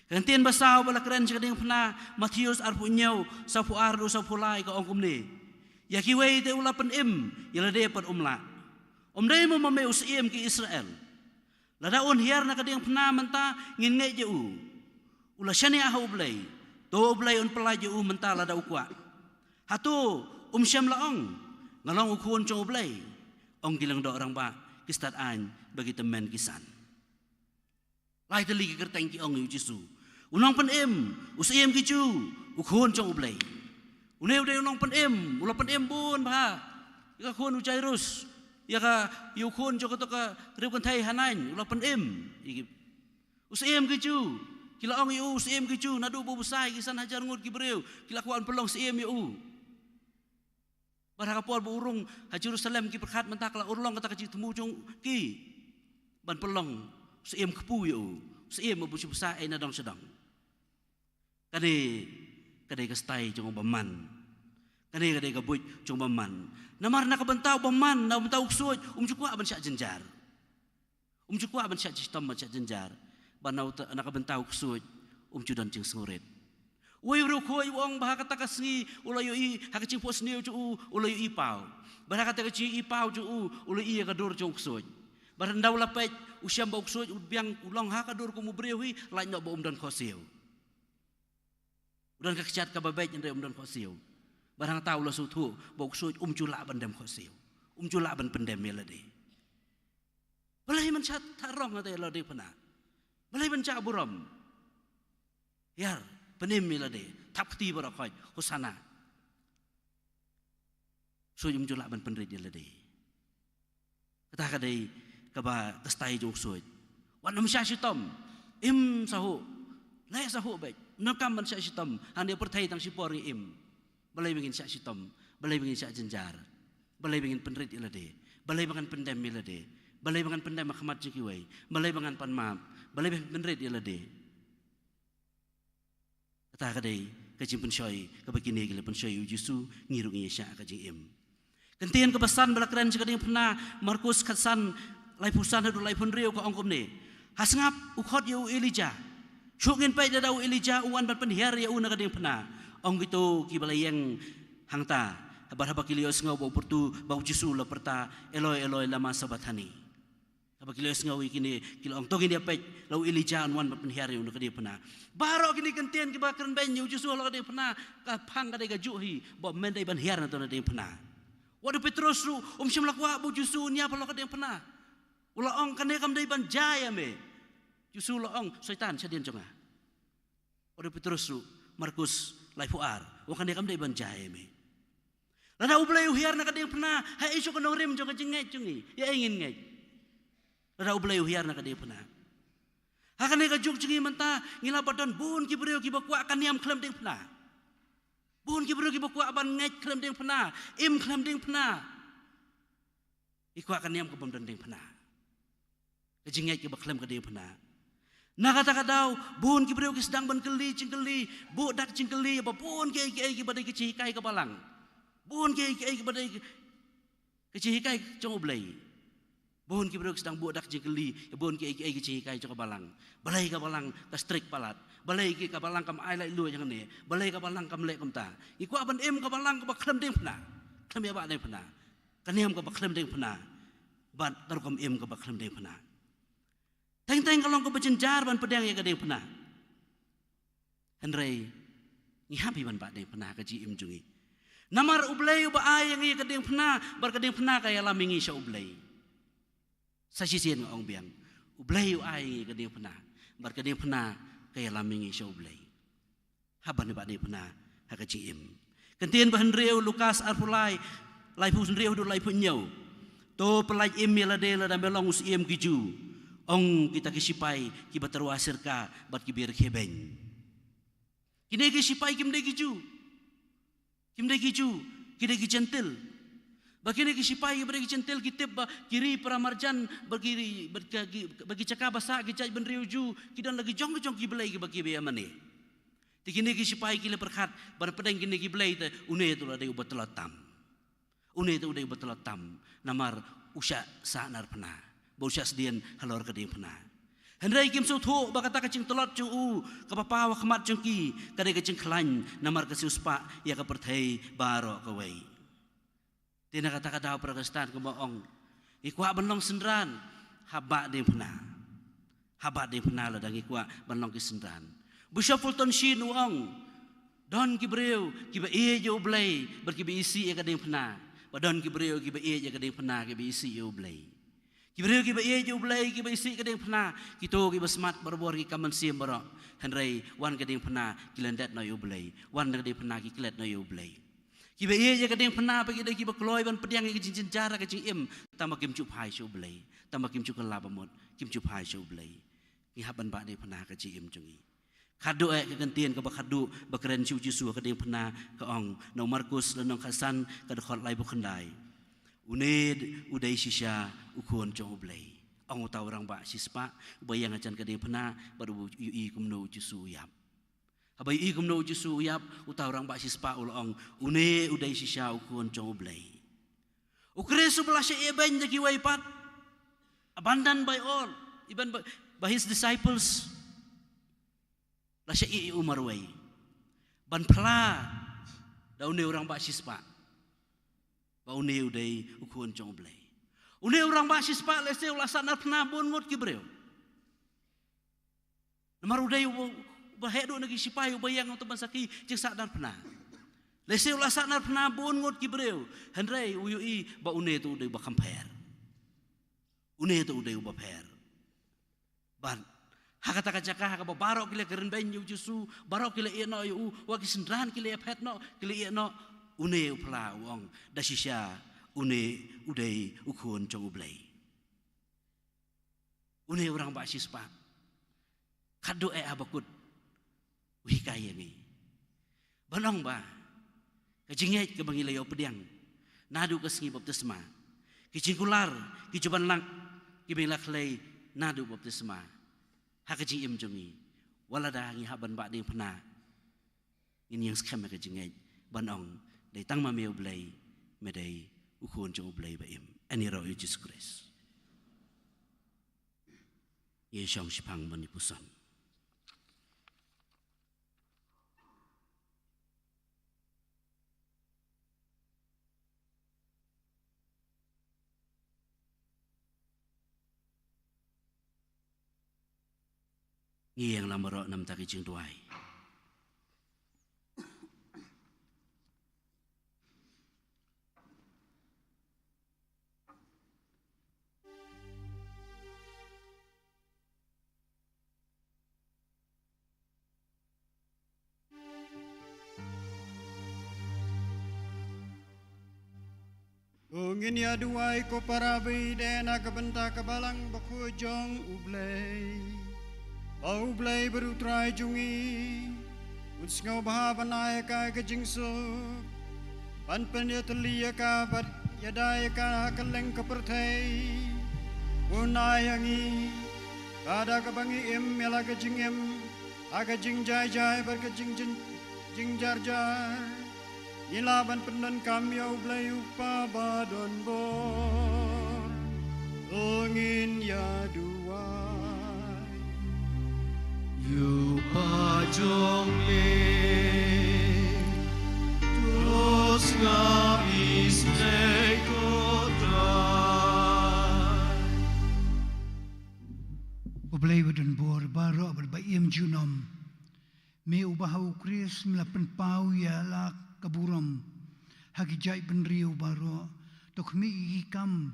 Ka ktien ba saw ba la kren sha ka diengphna, Mathaios arphew hynñiew, sawphew ar haduh sawphew lai, ka ong kumne: Ïa kiwei te u la pynim, ïa lade pat um lah. Ym dei mo ma me u Syiem ki Israel? Lada un hiar na ka diengphna mynta ngin ngeit ïa u. U la shaniah ha U Blei. To U Blei un pyllait ïa u mynta lada u kwah. Hato um shym la ong, nga long u khun jong U Blei? Ong ki lyngdoh rangbah, ki stad aiñ bad ki tymmen ki san. Lai tylli ki kyrteng ki ong ïa U Jisu: U Nongpynim, U Syiem ki Jiw, U Khun jong U Blei. Une u dei U Nongpynim, u la pynim bun bha ïa ka khun u Jairus, ïa ka, ïa u khun jong kato ka riewkynthei ha Nain, u la pynim. Ïa ki, U Syiem ki Jiw, ki la ong ïa u, U Syiem ki Jiw, naduh ba u bsa ïa ki san hajar ngut ki briew, ki la kwah ban pynlong syiem ïa u. Bad ha ka por ba u rung ha Jerusalem, ki pyrkhat mynta ka la urlong kata ka jingthmu jong ki ban pynlong syiem kpu ïa u, syiem ba u shu bsa ei na dong sha dong. Kane ka dei ka style jong u bymman. Kane ka dei ka buit jong u bymman. Namar na ka bynta u bymman, na ka bynta u ksuid, um ju kwah ban shah jynjar. Um ju kwah ban shah shitom ban shah jynjar. Bad na uta-, na ka bynta u ksuid, um ju don jingsngewrit. Uwei u riewkhuid u ong ba ha kata ka sngi u la ïohi ha ka jingphohsniew jong u, u la ïohi paw. Bad ha kata ka jingïohi paw jong u, u la ïohi ïa ka dur jong u ksuid. Bad ynda u la peit, u shem ba u ksuid u biang, u long ha ka dur kum u briew hi, lait noh ba um don khohsiew. U don ka kjat kaba beit hynrei um don khohsiew. Bad hangta u la sngewthuh ba u ksuid um ju lah ban dem khohsiew. Um ju lah ban pyndem ïa lade. Balei ban shah thah rong hangta ïa la diengphna? Balei ban shah burom? Hiar, pynim ïa lade, thap kti baroh, khot Hosana. Ksuid um ju lah ban pynrit ïa lade. Kata ka dei kaba, ka style jong u ksuid. Wat nym shah shitom. Im sahuh. Leh sahuh beit. Ym donkam ban shah shitom. Hangne pyrthei tang shipor ngi im. Balei ba ngin shah shitom? Balei ba ngin shah jynjar? Balei ba ngin pynrit ïa lade? Balei ba ngan pyndem ïa lade? Balei ba ngan pyndem ha khmat jong kiwei? Balei ba ngan pan map? Balei ba ngin pynrit ïa lade? Kata ka dei ka jingpynshoi kaba kine ki la pynshoi ïa u Jisu, ngi ruh ngin ïa shah ka jingim. Ka ktien kaba san ba la kren sha ka diengphna, Markus khatsan, laiphew san haduh laiphew hynriew, ka ong kumne: Ha sngap u khot ïa u Elijah. Shuh ngin peit lada u Elijah u wan ban pynhiar ïa u na ka diengphna, ong kito kiba la ïeng hangta. Bad haba ki la ïohsngew ba u pyrtu, ba u Jisu u la pyrta, "Eloi, Eloi, lama sabakthani?" Haba ki la ïohsngew ïa kine, ki la ong, "To ngin ïa peit, la u Elijah un wan ban pynhiar ïa u na ka diengphna." Baroh kine ki kyntien kiba kren beiñ ïa u Jisu halor ka diengphna, ka phang ka dei kajuh hi, ba men dei ban hiar na to na diengphna. Wat u Petros ruh, um shym la kwah ba u Jisu un ïap halor ka diengphna. U la ong, "Kane kam dei ban jia ïa me." U Jisu u la ong, "Soitan, shadien jong nga." Wat u Petros ruh, Markus laiphew ar, u ong, "Kane kam dei ban jia ïa me." Lada U Blei u hiar na ka diengphna, haei shuh ka nongrim jong ka jingngeit jong ngi, ïa ei ngin ngeit? Lada U Blei u hiar na ka diengphna. Ha kane ka juk jong ngi mynta, ngi lah ban don bun ki briew kiba kwah ka niam khlem diengphna. Bun ki briew kiba kwah ban ngeit khlem diengphna, im khlem diengphna. Ngi kwah ka niam kabym don diengphna. Ka jingngeit kaba khlem ka diengphna. Na kata ka daw, bun ki briew ki sdang ban kylli jingkylli, buh dak jingkylli, ba bun kiei kiei kiba dei ka jinghikai ka balang. Bun kiei kiei kiba dei ka jinghikai jong U Blei. Bun ki briew ki sdang buh dak jingkylli, bun kiei kiei ka jinghikai jong ka balang. Balei ka balang ka strict palat? Balei ki ka balang kam ai laitluid hangne? Balei ka balang kam leh kumta? Ngi kwah ban im ka balang kaba khlem diengphna. Khlem ïa ba diengphna. Ka niam kaba khlem diengphna. Bad ka rukom im kaba khlem diengphna. Teng teng ka long kaba jynjar ban pdiang ïa ka diengphna. Hynrei ngi hap hi ban ba diengphna ka jingim jong ngi. Namar U Blei uba ai ïa ngi ka diengphna, bad ka diengphna ka ïalam ïa ngi sha U Blei. Sa shisien nga ong biang, U Blei u ai ïa ngi ka diengphna, bad ka diengphna ka ïalam ïa ngi sha U Blei. Hap ban ba diengphna ha ka jingim. Kyntien ba hynriew, Lukas arphew lai, laiphew hynriew haduh laiphew hynñiew. To pyllait im ïa lade lada me long u syiem ki Jiw. Ong kita ki sipai kiba tyrwa sirka bad kiba ïarkhie beiñ. Kine ki sipai kim dei ki Jiw. Kim dei ki Jiw, ki dei ki Jentil. Ba kine ki sipai kiba dei ki Jentil ki tip ba ki ri para marjan, ba ki ri, ba ki, ki, ba ki jaka ba sah ki jaitbynriew Jiw, ki don la ki jong ki jong ki blei kiba ki ïa mane. Te kine ki sipai ki la pyrkhat, ban pdeng kine ki blei te, une te u la dei uba tlot tam. Une te u dei uba tlot tam, namar u shah sahnarphna, ba u shah sdien halor ka diengphna. Hynrei kim sngewthuh ba kata ka jingtlot jong u, kaba paw ha khmat jong ki, ka dei ka jingkhlaiñ, namar ka siewspah ïa ka pyrthei baroh kawei. Te na kata ka daw para Khristan kumba ong, ngi kwah ban long synran, hap ba diengphna. Hap ba diengphna lada ngi kwah ban long ki synran. Bishop Fulton Sheen u ong, don ki briew kiba ïeit ïa U Blei bad kiba isih ïa ka diengphna. Bad don ki briew kiba ïeit ïa ka diengphna, kiba isih ïa U Blei. Ki briew kiba ïeit ïa U Blei, kiba isih ïa ka diengphna, kito kiba smat barabor ki kam mynsiem baroh. Hynrei wan ka diengphna ki lyndet noh ïa U Blei. Wan ka diengphna ki klet noh ïa U Blei. Kiba ïeit ïa ka diengphna ba ki dei kiba kloi ban pdiang ïa ka jingjynjar ha ka jingim, tangba kim ju phai sha U Blei, tangba kim ju kylla ba mut, kim ju phai sha U Blei. Ngi hap ban ba diengphna ha ka jingim jong ngi. Khatduh eh ka kyntien kaba khatduh ba kren sha U Jisu ha ka diengphna, ka ong na u Markus lynnong khatsan ka dkhot laiphew khyndai. Une u dei shisha u Khun jong U Blei. Ong uta u rangbah shispah uba ïeng hajan ka diengphna bad u ïohi kumno U Jisu u ïap. Haba ïohi kumno U Jisu u ïap, uta u rangbah shispah u la ong, une u dei shisha u Khun jong U Blei. U Khrist uba la shah ïehbeiñ da kiwei pat, abandoned by all, even by, by his disciples. La shah ïeh ïa u marwei ban phla da une u rangbah shispah ba une u dei u Khun jong U Blei. Une u rangbah shispah lehse u la sahnarphna bun ngut ki briew. Namar u dei uba, uba heh duh na ki sipai, uba ïeng hangto ban sakhi jingsahnarphna. Lehse u la sahnarphna bun ngut ki briew, hynrei u ïohi ba une te u dei uba kham pher. Une te u dei uba pher. Bad ha kata ka jaka ha kaba baroh ki la kren beiñ ïa U Jisu, baroh ki la ïeh noh ïa u, wat ki synran ki la ïaphet noh, ki la ïeh noh, une u phla u ong, da shisha une u dei u Khun jong U Blei. Une u rangbah shispah. Khatduh eh Habakuk u hikai ïa ngi ban ong ba ka jingngeit kaba ngi la ïoh pdiang naduh ka sngi baptisma, ki jingkular, ki jubab lak kiba ngi la khlei naduh baptisma, ha ka jingim jong ngi, wat lada ngi hap ban ba diengphna, ngin ïeng skhem ha ka jingngeit ban ong, dei tang ma me U Blei, me dei u Khun jong U Blei ba im. Yn ïaroh ïa U Jisu Khrist. Ïa shong shiphang ban ïa puson. Ngi ïeng lang baroh namar ka jingduwai. To ngin ïa duwai ko para baieit, na ka bynta ka balang bakhuid jong U Blei. Ba U Blei bad U Trai jong ngi un sngewbha ban ai ïa ka ka jingsuk, ban pynïatylli ïa ka bad ïada ïa ka ha kylleng ka pyrthei. Un ai ïa ngi, lada kaba ngi im ïa la ka jingim ha ka jingjai jai bad ka jingjin jingjar jar, ngi lah ban pyndonkam ïa U Blei U Kpa ba don bor. To ngin ïa duwai. Ïa U Kpa jong ngi, to sngap isynei ko Trai. U Blei ba don bor baroh bad ba im junom. Me uba ha U Khrist me la pynpaw ïa la ka burom ha ki jaitbynriew baroh, to khmih ïa ki kam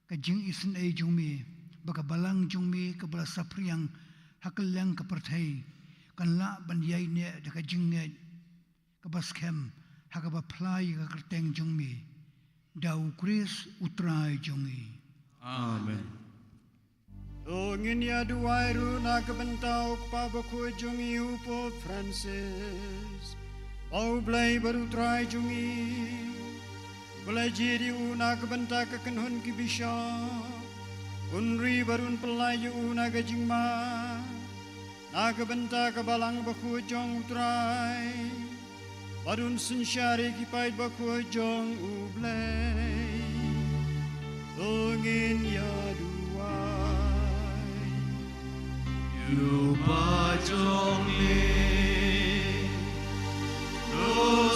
ka jingisynei jong me, ba ka balang jong me kaba la saphriang ha kylleng ka pyrthei kan lah ban ïaineh da ka jingngeit kaba skhem ha kaba phla ïa ka kyrteng jong me. Da U Khrist U Trai jong ngi. Amen. To ngin ïa duwai ruh na ka bynta u kpa bakhuid jong ngi u Pope Francis. Ba U Blei bad U Trai jong ngi u la jied ïa u na ka bynta ka kynhun ki bishop, un ri bad un pynlait ïa u na ka jingma na ka bynta ka balang bakhuid jong U Trai, bad un synshar ïa ki paid bakhuid jong U Blei. To ngin ïa duwai. Ïa u kpa jong ngi, to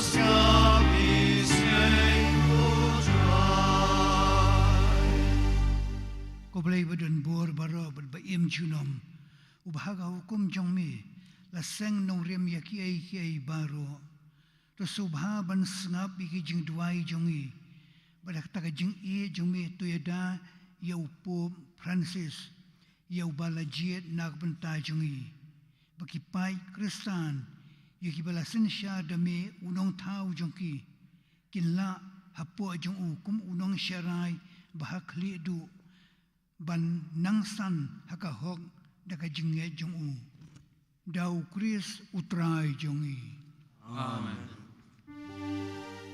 sngap isynei ko Trai. Ko Blei ba don bor baroh bad ba im junom, uba ha ka hukum jong me la seng nongrim ïa kiei kiei baroh, to sngewbha ban sngap ïa ki jingduwai jong ngi. Bad da kata ka jingïeit jong me to ïada ïa u Pope Francis, ïa uba la jied na ka bynta jong ngi. Ba ki paid Khristan ïa kiba la synshar da me u nongthaw jong ki, kin lah hapoh jong u kum u nongsharai ba ha khlieh duh, ban nang san ha ka hok da ka jingngeit jong u. Da U Khrist U Trai jong ngi. Amen.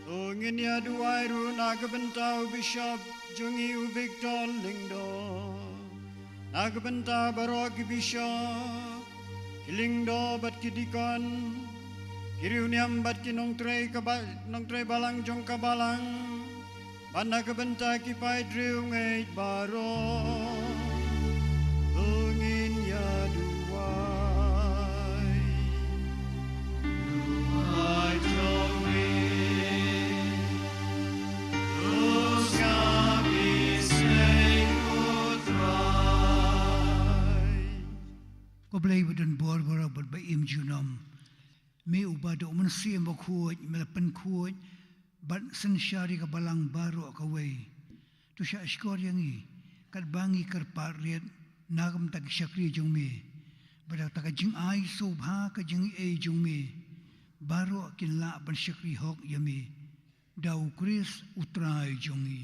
To ngin ïa duwai ruh na ka bynta u bishop jong ngi u Victor Lyngdoh, na ka bynta baroh ki bishop, ki lyngdoh bad ki deacon, ki riewniam bad ki nongtrei ka ba-, nongtrei balang jong ka balang, bad na ka bynta ki paidriewngeit baroh, to ngin ïa duwai. Duwai jong ngi, to sngap isynei ko Trai. Ko Blei ba don bor baroh bad ba im junom, me uba da u Mynsiem Bakhuid me la pynkhuid bad synshar ïa ka balang baroh kawei, to shahshkor ïa ngi katba ngi kyrpad rit na ka bynta ki shakri jong me, bad da kata ka jingai sngewbha ka jingaiei jong me, baroh kin lah ban shakri hok ïa me. Da U Khrist U Trai jong ngi.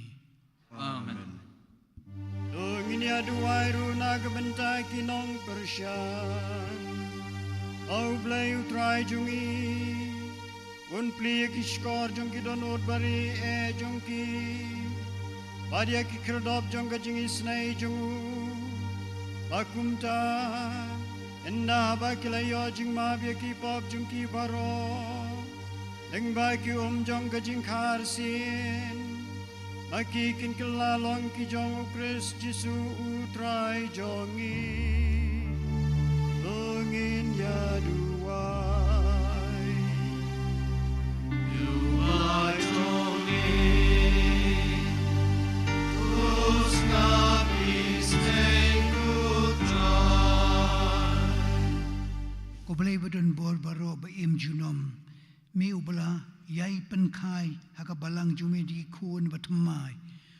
Amen. To ngin ïa duwai ruh na ka bynta ki nongpyrshang. Ba U Blei U Trai jong ngi un plie ïa ki shkor jong ki dohnud barieh jong ki, bad ïa ki khyrdop jong ka jingisynei jong u. Ba kumta, ynda ba ki la ïoh jingmap ïa ki pop jong ki baroh, lyngba ki um jong ka jingkhar sien, ba ki kin kylla long ki jong U Khrist Jisu U Trai jong ngi. To ngin ïa duwai. Ïa u Blei jong ngi, to sngap isynei ko Trai. junom, me uba la ïai pynkha ha ka balang jong me da ki khun bathymmai,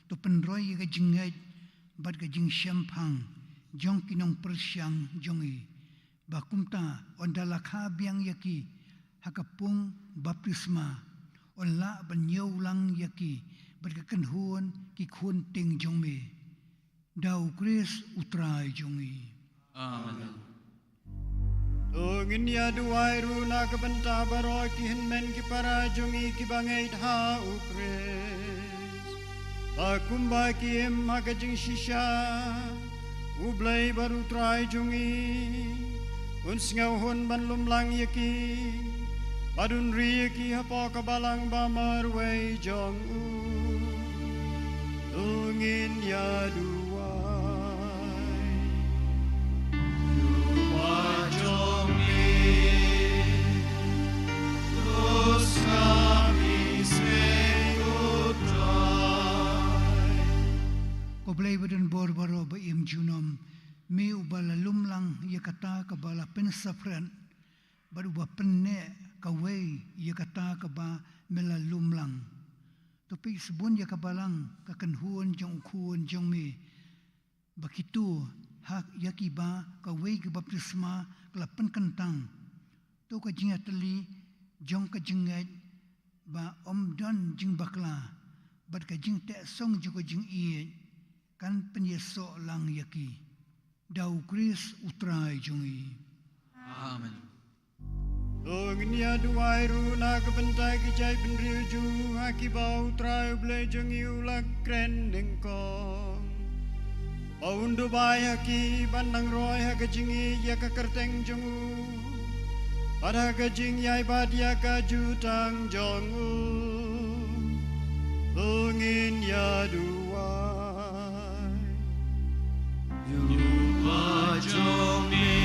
to pynroi ïa ka jingngeit bad ka jingshemphang jong ki nongpyrshang jong ngi, ba kumta yn da la kha biang ïa ki ha ka pung baptisma, yn lah ban ñiew lang ïa ki bad ka kynhun ki khun tieng jong me. Da U Khrist U Trai jong ngi. Amen. To ngin ïa duwai ruh na ka bynta baroh ki hynmen ki para jong ngi kiba ngeit ha U Khrist, ba kumba ki im ha ka jingshisha, U Blei bad U Trai jong ngi un sngewhun ban lum lang ïa ki bad un ri ïa ki hapoh ka balang ba marwei jong u. To ngin ïa duwai. Ïa u ba jong ngi, to sngap isynei, ko Trai. Ko Blei ba don bor baroh ba im junom, me uba la lum lang ïa kata kaba la pynsaphriang, bad uba pynneh kawei ïa kata kaba me la lum lang. To peit shibun ïa ka balang, ka kynhun jong u khun jong me, ba kito ha ïa kiba kawei ka baptisma ka la pynkyntang. To ka jingïatylli jong ka jingngeit ba ym don jingbakla, bad ka jingteh song jong ka jingïeit kan pynïasoh lang ïa ki. Da U Khrist U Trai jong ngi. Amen. To ngin ïa duwai ruh na ka bynta ki jaitbynriew jong u ha kiba U Trai U Blei jong ngi u la kren nyngkong, ba un duwai ha ki ban nang roi ha ka jingïeit ïa ka kyrteng jong u bad ha ka jingïaibad ïa ka jutang jong u. To ngin ïa duwai. Ïa u ba jong ngi,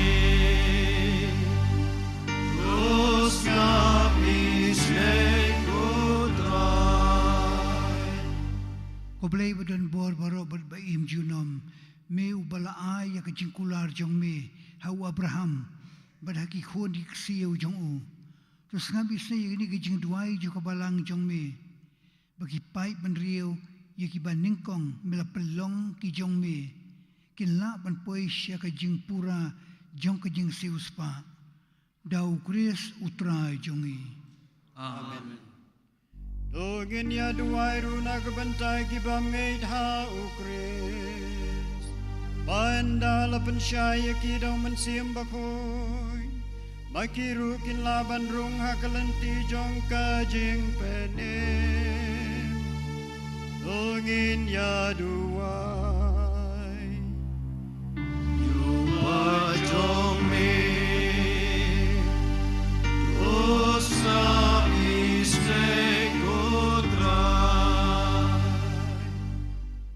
to sngap isynei, ko Trai. Ko Blei ba don bor baroh bad ba im junom, me uba la ai ïa ka jingkular jong me ha u Abraham bad ha ki khun ki ksiew jong u, to sngap isynei ïa kane ka jingduwai jong ka balang jong me, ba ki paidbynriew ïa kiba nyngkong me la pynlong ki jong me kin lah ban poi sha ka jingpura jong ka jingsiewspah. Da U Khrist U Trai jong ngi. Amen. To ngin ïa duwai ruh na ka bynta ki bym ngeit ha U Khrist, ba ynda la pynshai ïa ki da U Mynsiem Bakhuid, ba ki ruh kin lah ban rung ha ka lynti jong ka jingpynim. To ngin ïa duwai. Ïa u ba jong me, to sngap isynei, ko Trai.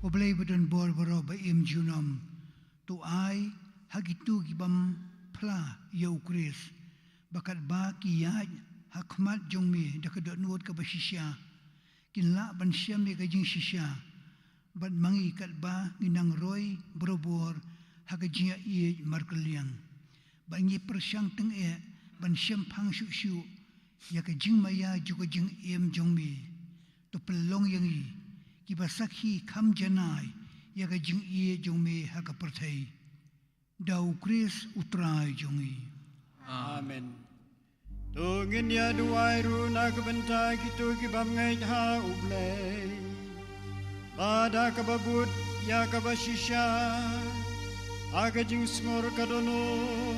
Ko Blei ba don bor baroh ba im junom, to ai ha kito ki bym phla ïa U Khrist, ba katba ki ïaid ha khmat jong me da ka dohnud kaba shisha, kin lah ban shem ïa ka jingshisha, bad ma ngi katba ngi nang roi barabor ha ka jingïaieit markylliang, bad ngi pyrshang tyngeh ban shemphang shuh shuh ïa ka jingmaïa jong ka jingim jong me, to pynlong ïa ngi kiba sakhi kham janai ïa ka jingïeit jong me ha ka pyrthei. Da U Khrist U Trai jong ngi. Amen. To ngin ïa duwai ruh na ka bynta kito ki bym ngeit ha U Blei, ba da kaba bud ïa kaba shisha, ha ka jingsngur ka dohnud,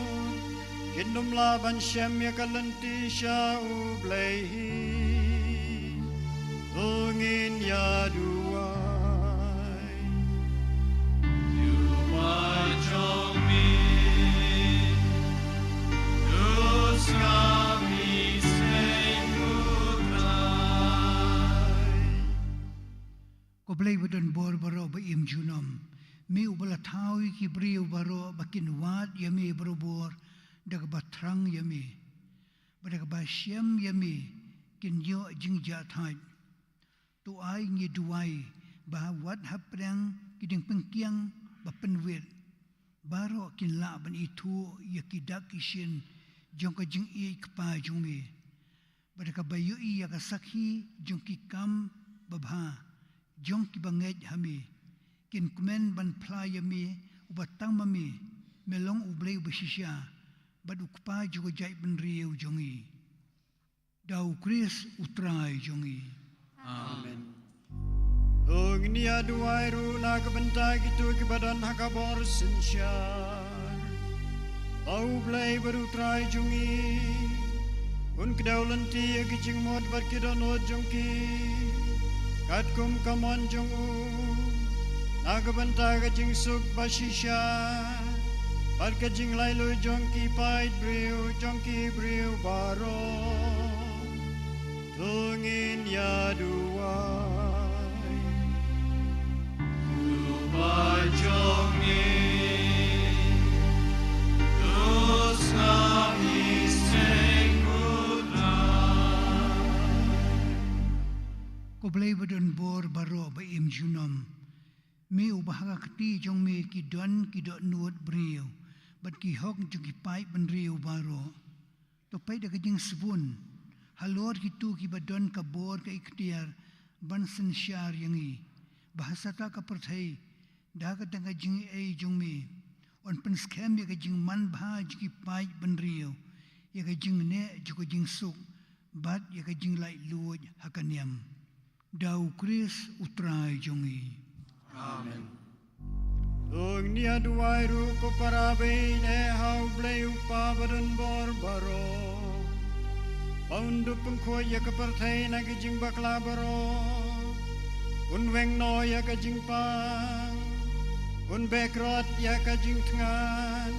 kin ym lah ban shem ïa ka lynti sha U Blei hi. To ngin ïa duwai. Ïa u ba jong me, to sngap isynei, ko Trai. Ko Blei ba don bor baroh ba im junom, me uba la thaw ïa ki briew baroh ba kin wad ïa me barabor da kaba thrang ïa me, bad da kaba shem ïa me kin ïoh jingjahthait. To ai ngi duwai ba wat hapdeng ki diengpyngkiang ba pynwit, baroh kin lah ban ithuh ïa ki dak ki shin jong ka jingïeit kpa jong me, bad da kaba ïohi ïa ka sakhi jong ki kam babha jong kiba ngeit ha me, kin kmen ban phla ïa me uba tang ma me, me long U Blei uba shisha bad U Kpa jong ka jaitbynriew jong ngi. Da U Khrist U Trai jong ngi. Amen. To ngin ïa duwai ruh na ka bynta kito kiba don ha ka bor synshar. Ba U Blei bad U Trai jong ngi un kdew lynti ïa ki jingmut bad ki dohnud jong ki, katkum ka mon jong u, na ka bynta ka jingsuk ba shisha bad ka jinglaitluid jong ki paid briew, jong ki briew baroh. To ngin ïa duwai. Kpa jong ngi, to sngap ïa ka jingkyrpad. Ko Blei ba don bor baroh ba im junom, me uba ha ka kti jong me ki don ki dohnud briew bad ki hok jong ki paid bynriew baroh. To peit da ka jingsbun halor kito kiba don ka bor ka iktiar ban synshar ïa ngi, ba ha sata ka pyrthei da ka tang ka jingaiei jong me yn pynskhem ïa ka jingman bha jong ki paid bynriew, ïa ka jingneh jong ka jingsuk bad ïa ka jinglaitluid ha ka niam. Da U Khrist U Trai jong ngi. Amen. To ngin ïa duwai ruh ko para baieit ha U Blei U Kpa ba don bor baroh, ba un dup pynkhuid ïa ka pyrthei na ki jingbakla baroh, un weng noh ïa ka jingpang, un beh krot ïa ka jingthngan,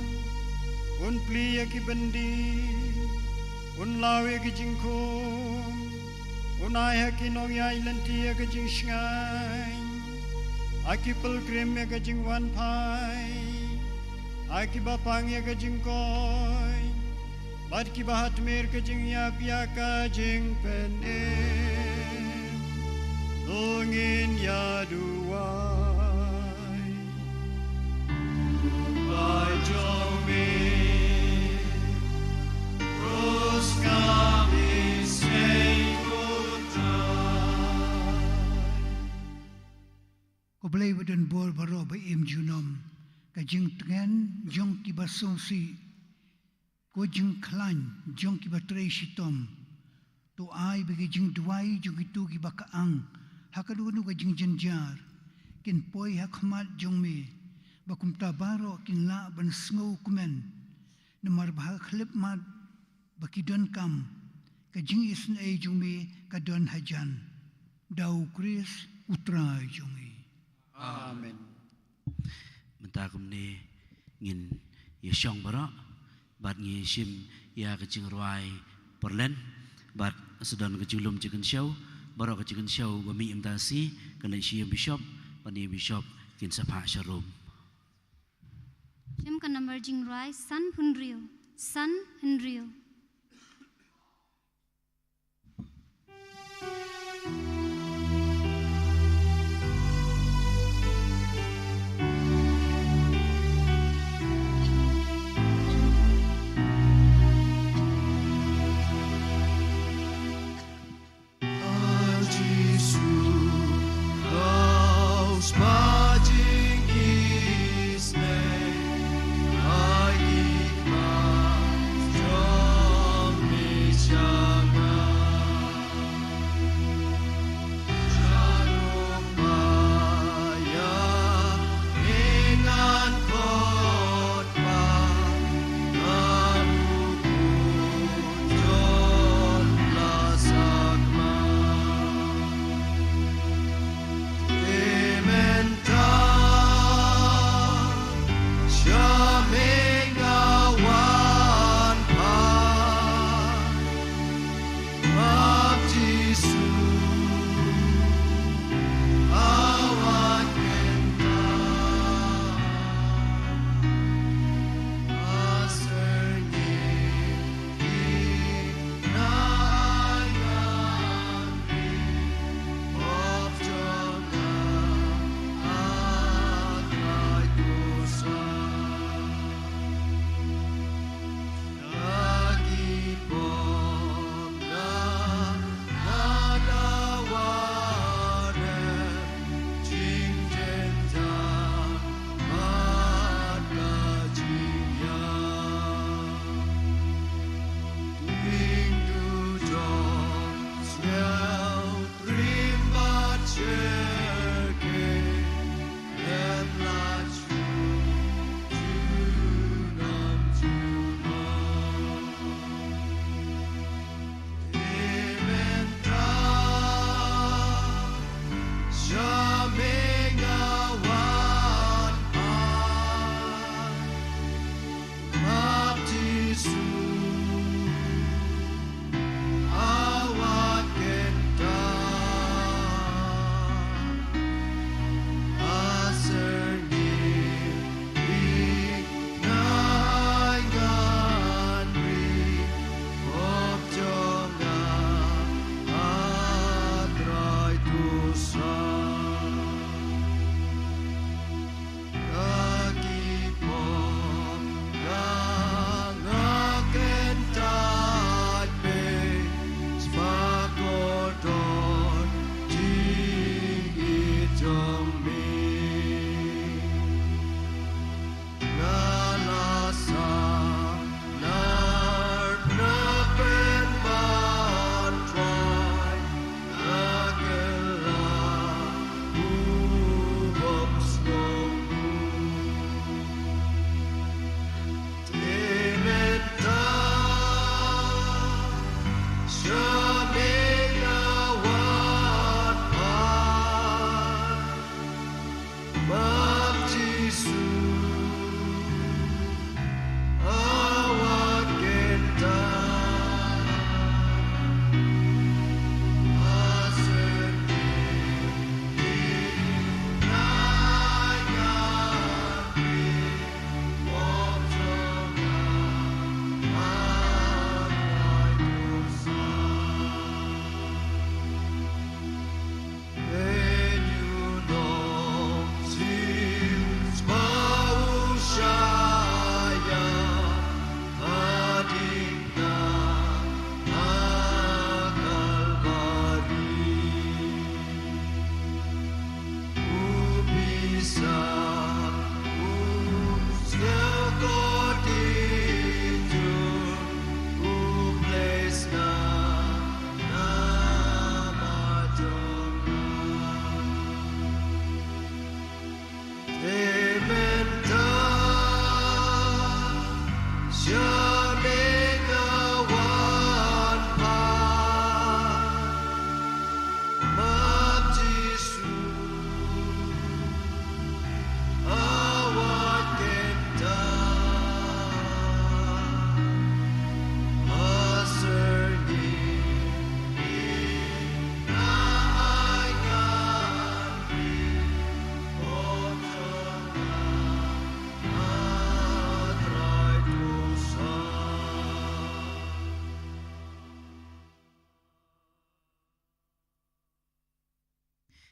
un plie ïa ki byndi, un law ïa ki jingkhum, un ai ha ki nongïaid lynti ïa ka jingshngaiñ, ha ki pilgrim ïa ka jingwanphai, ha kiba pang ïa ka jingkoit bad kiba ha tmier ka jingïap ïa ka jingpynim. To ngin ïa duwai. Kpa jong me, to sngap ïa ka jingkyrpad. Ko Blei ba don bor baroh ba im junom, ka jingtngen jong kiba sngewsih, ko jingkhlaiñ jong kiba trei shitom. To ai ba ki jingduwai jong kito kiba ka ang ha kano kano ka jingjynjar kin poi ha khmat jong me, ba kumta baroh kin lah ban sngewkmen. Namar ba ha ka khyllipmat ba ki donkam, ka jingisynei jong me ka don hajan. Da U Khrist U Trai jong ngi. Amen. Mynta kumne ngin ïa shong baroh bad ngin ïa shim ïa ka jingrwai pyrlent bad sa don ka jinglum jingkynshew, baroh ka jingkynshew ba mih mynta shi, ka leit sha ïing bishop bad ïing bishop kin sa phah sharum. Shim ka nambar jingrwai san hynriew, san hynriew.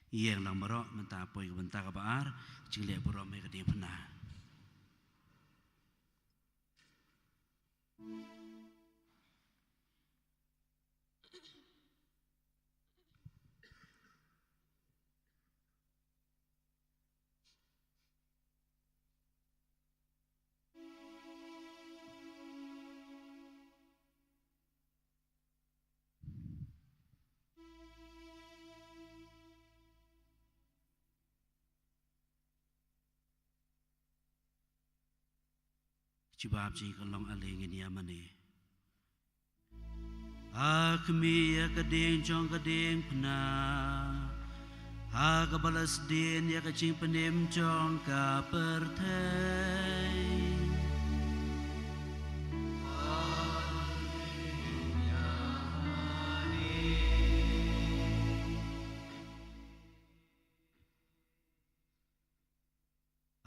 Ïeng lang baroh, mynta poi ka bynta kaba ar, jingleh burom ïa ka diengphna. Jubab jong ngi ka long, ale ngin ïa mane. A Kmie, ïa ka ding jong ka diengphna, ha kaba la sdien ïa ka jingpynim jong ka pyrthei.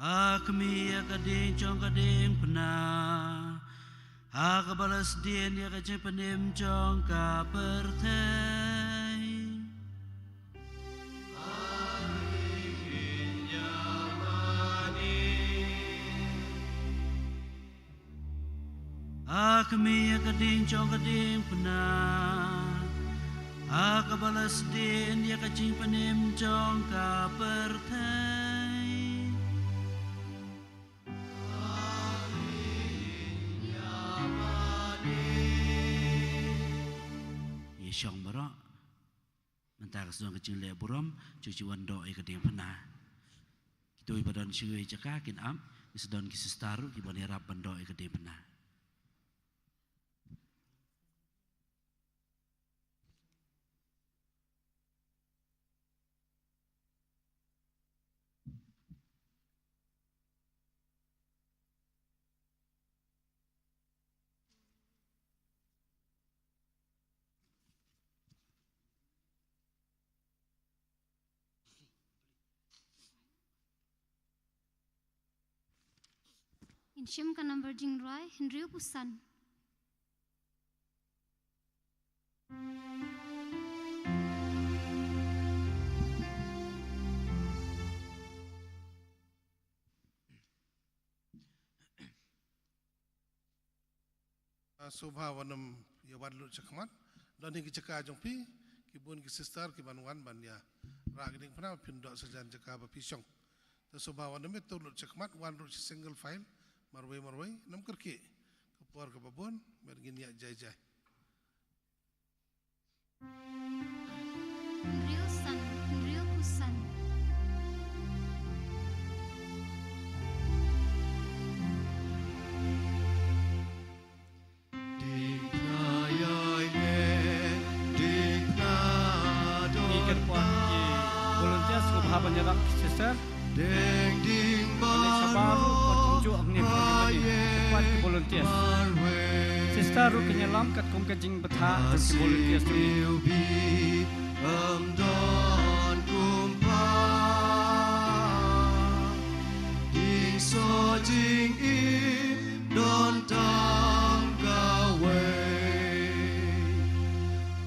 A Kmie, ïa ka ding jong ka diengphna, ha kaba la sdien ïa ka jingpynim jong ka pyrthei. A Kmie, ïa ka ding jong ka diengphna, ha kaba la sdien ïa ka jingpynim jong ka pyrthei. Ïa shong baroh. Mynta ka sdang ka jingleh burom, ju ju wan doh ïa ka diengphna. Kito kiba don shuwa ïa jaka kin ap, ki sa don ki sister ruh kiban ïarap ban doh ïa ka diengphna. Ngin shim ka number jingrwai, hynriewphew san. Ah, sngewbha wat nym ïa wan lut sha khmat. Don hi ki jaka jong phi, ki bun ki sister kiban wan ban ïa rah ki diengphna, phin doh sha jan jaka ba phi shong. Te sngewbha wat nym ïa tur lut sha khmat, wan ruh sha single file, marwei marwei, nym kyrkieh. Ka por kaba bun, bad ngin ïa jai jai. Hynriew san, hynriewphew san. Ngi kyrpad ki volunteers, sngewbha ban ïarap ki sister. Ding ding. Kane shabar ruh, wat kumjuh hangne, kyrpad ki volunteers. Sister ruh kin ïalam katkum ka jingbthah jong ki volunteers jong ngi. Ym don kumba, ding soh jingim don tang kawei.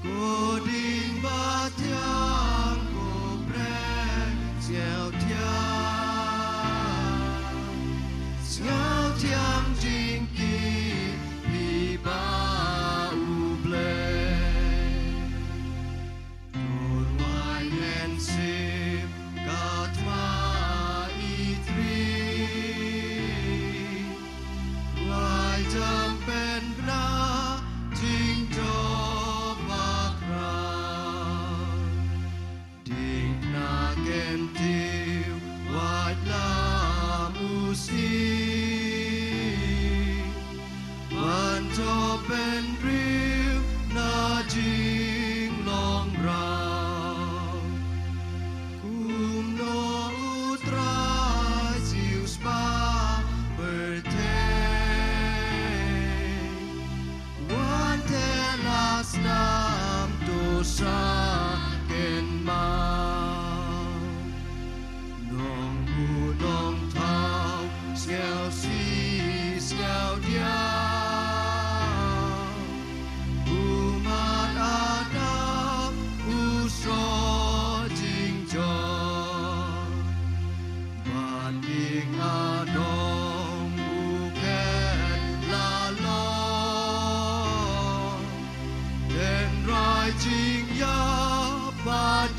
Ko ding ba thiang, ko pyrshah sngewthiang, sngewthiang jingkyrkhu ba U Blei.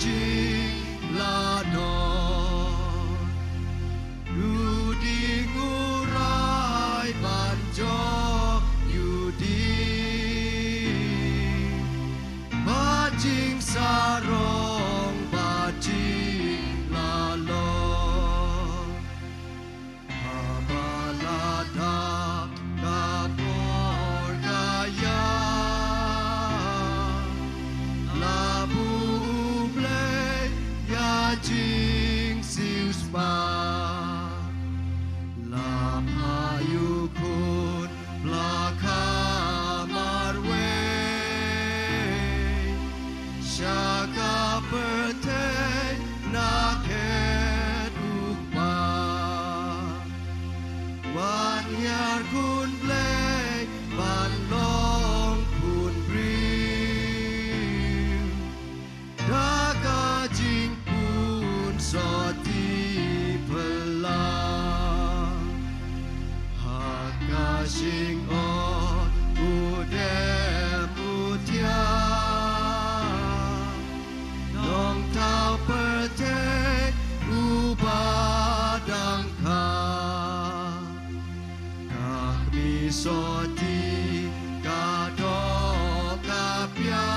jingladoh. U ding u rai ban jop ïa u ding, bad jingsarong bad jingladoh. Haba la dap ka por ka ïa, la buh U Blei ïa jingsiewspah. La phah ïa u Khun Blei ka marwei sha ka pyrthei na khet u Kpa. Wan hiar Khun Blei ban long khun briew da ka jingpun sotti phylla. Ha ka jingong u dem u thiah, Nongthaw pyrthei uba dang kha. Ka kmie sotti ka doh ka pia,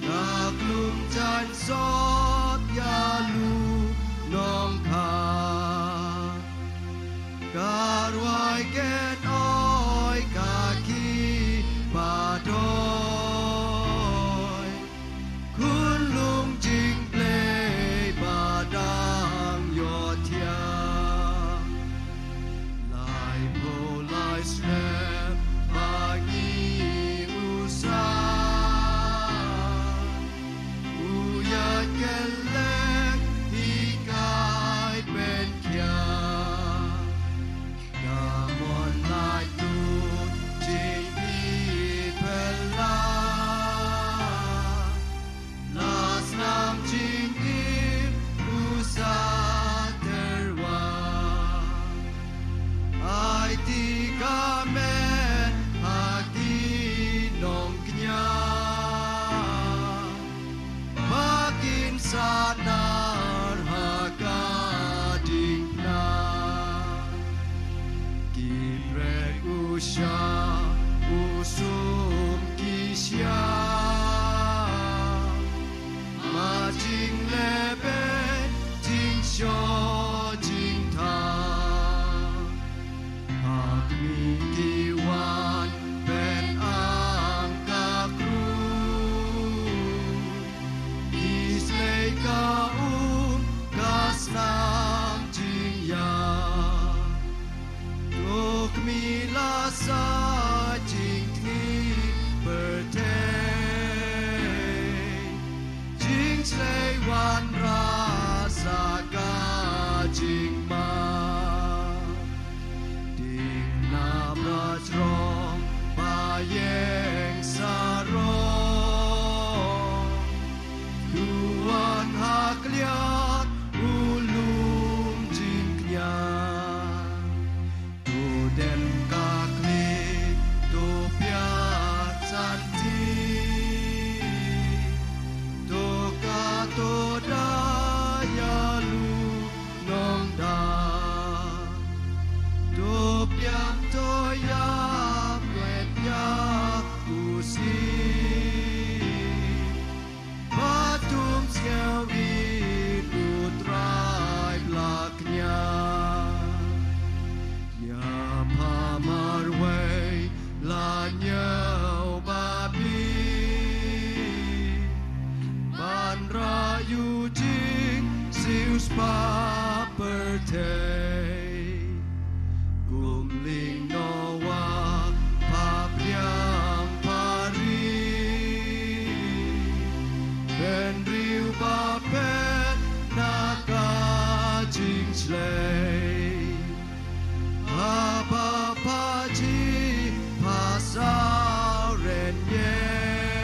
ka klum jan sot ïa u nongkha. Ka rwai ket oi ka ki ba doi, khun lung jingblei ba dang ïohthiah. Laiphew lai snem ba ngi u sa, u ïa kylleng hi kai pynkhia. Ka mon lai tu jingïeit phylla, la snam jingim u sa tyrwa. Aiti ka met ha ki nongkñia, ba kin sanar ha ka diengphna. Ki prek u sha, u sum ki sha, ma jingleh bad jingshoh jingthaw. Ha kmie ki wan pynang ka krus, ki slei ka um ka snam jingïap. To kmie la sah jingtngi pyrthei, jingshlei wanrah sa ka jingma. Ding na ba jrong ba ïeng sarong, u wan ha khlieh u lum jingkñia. To dem ka khlieh, to piat santi, to ka to da ïa u nongda. To piam to ïap wet ïa u sih, ba tum sngew ïeit u Trai Blei kñia. Ïa pha marwei la ñiew ba bit, ban rah ïa u jingsiewspah pyrthei. Kum lieng Noah pha biang pha ri, bynriew ba phet na ka jingshlei. Haba pha jih pha saw rynïeng,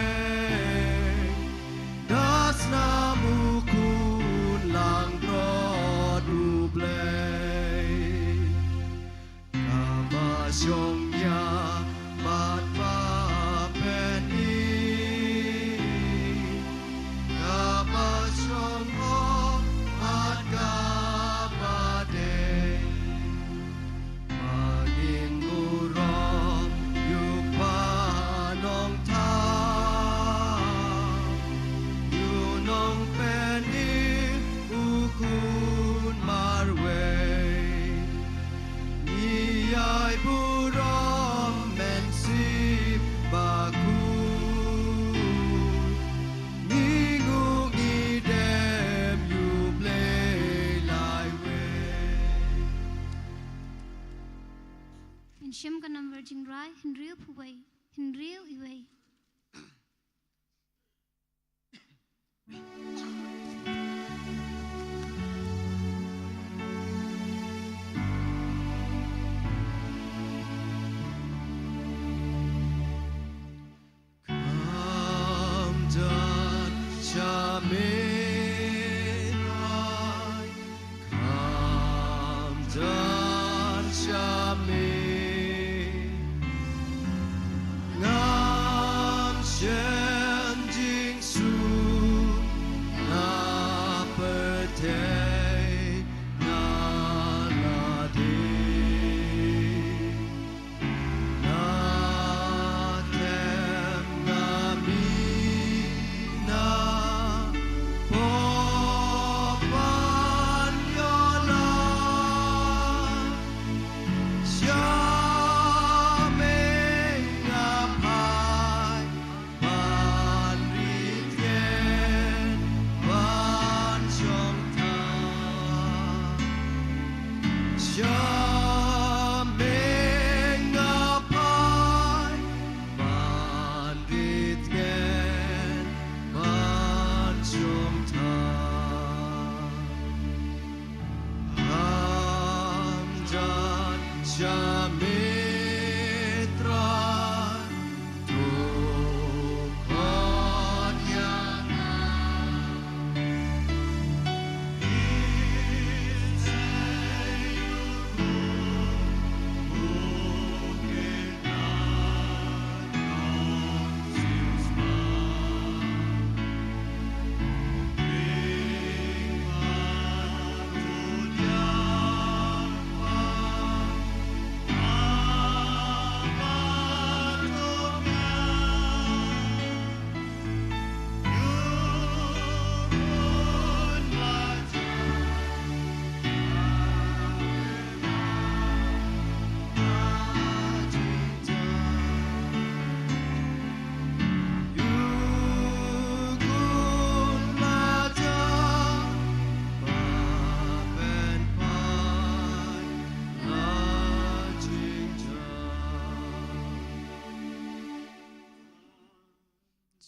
da snam u khun langbrot U Blei. Kaba shong ïa mat ba pyni, Jingrwai hynriew phew wei, hynriew wei. Come down, Shamir, come down, Shamir. Ngam shynrang jingsuk na pyrthei na lade. Na them nga mih na pop ban ïoh la. Sha me nga phai ban rit ngeit ban shong tang. Sha me nga phai ban rit ngeit ban shong tang. Hamjan sha me Trai.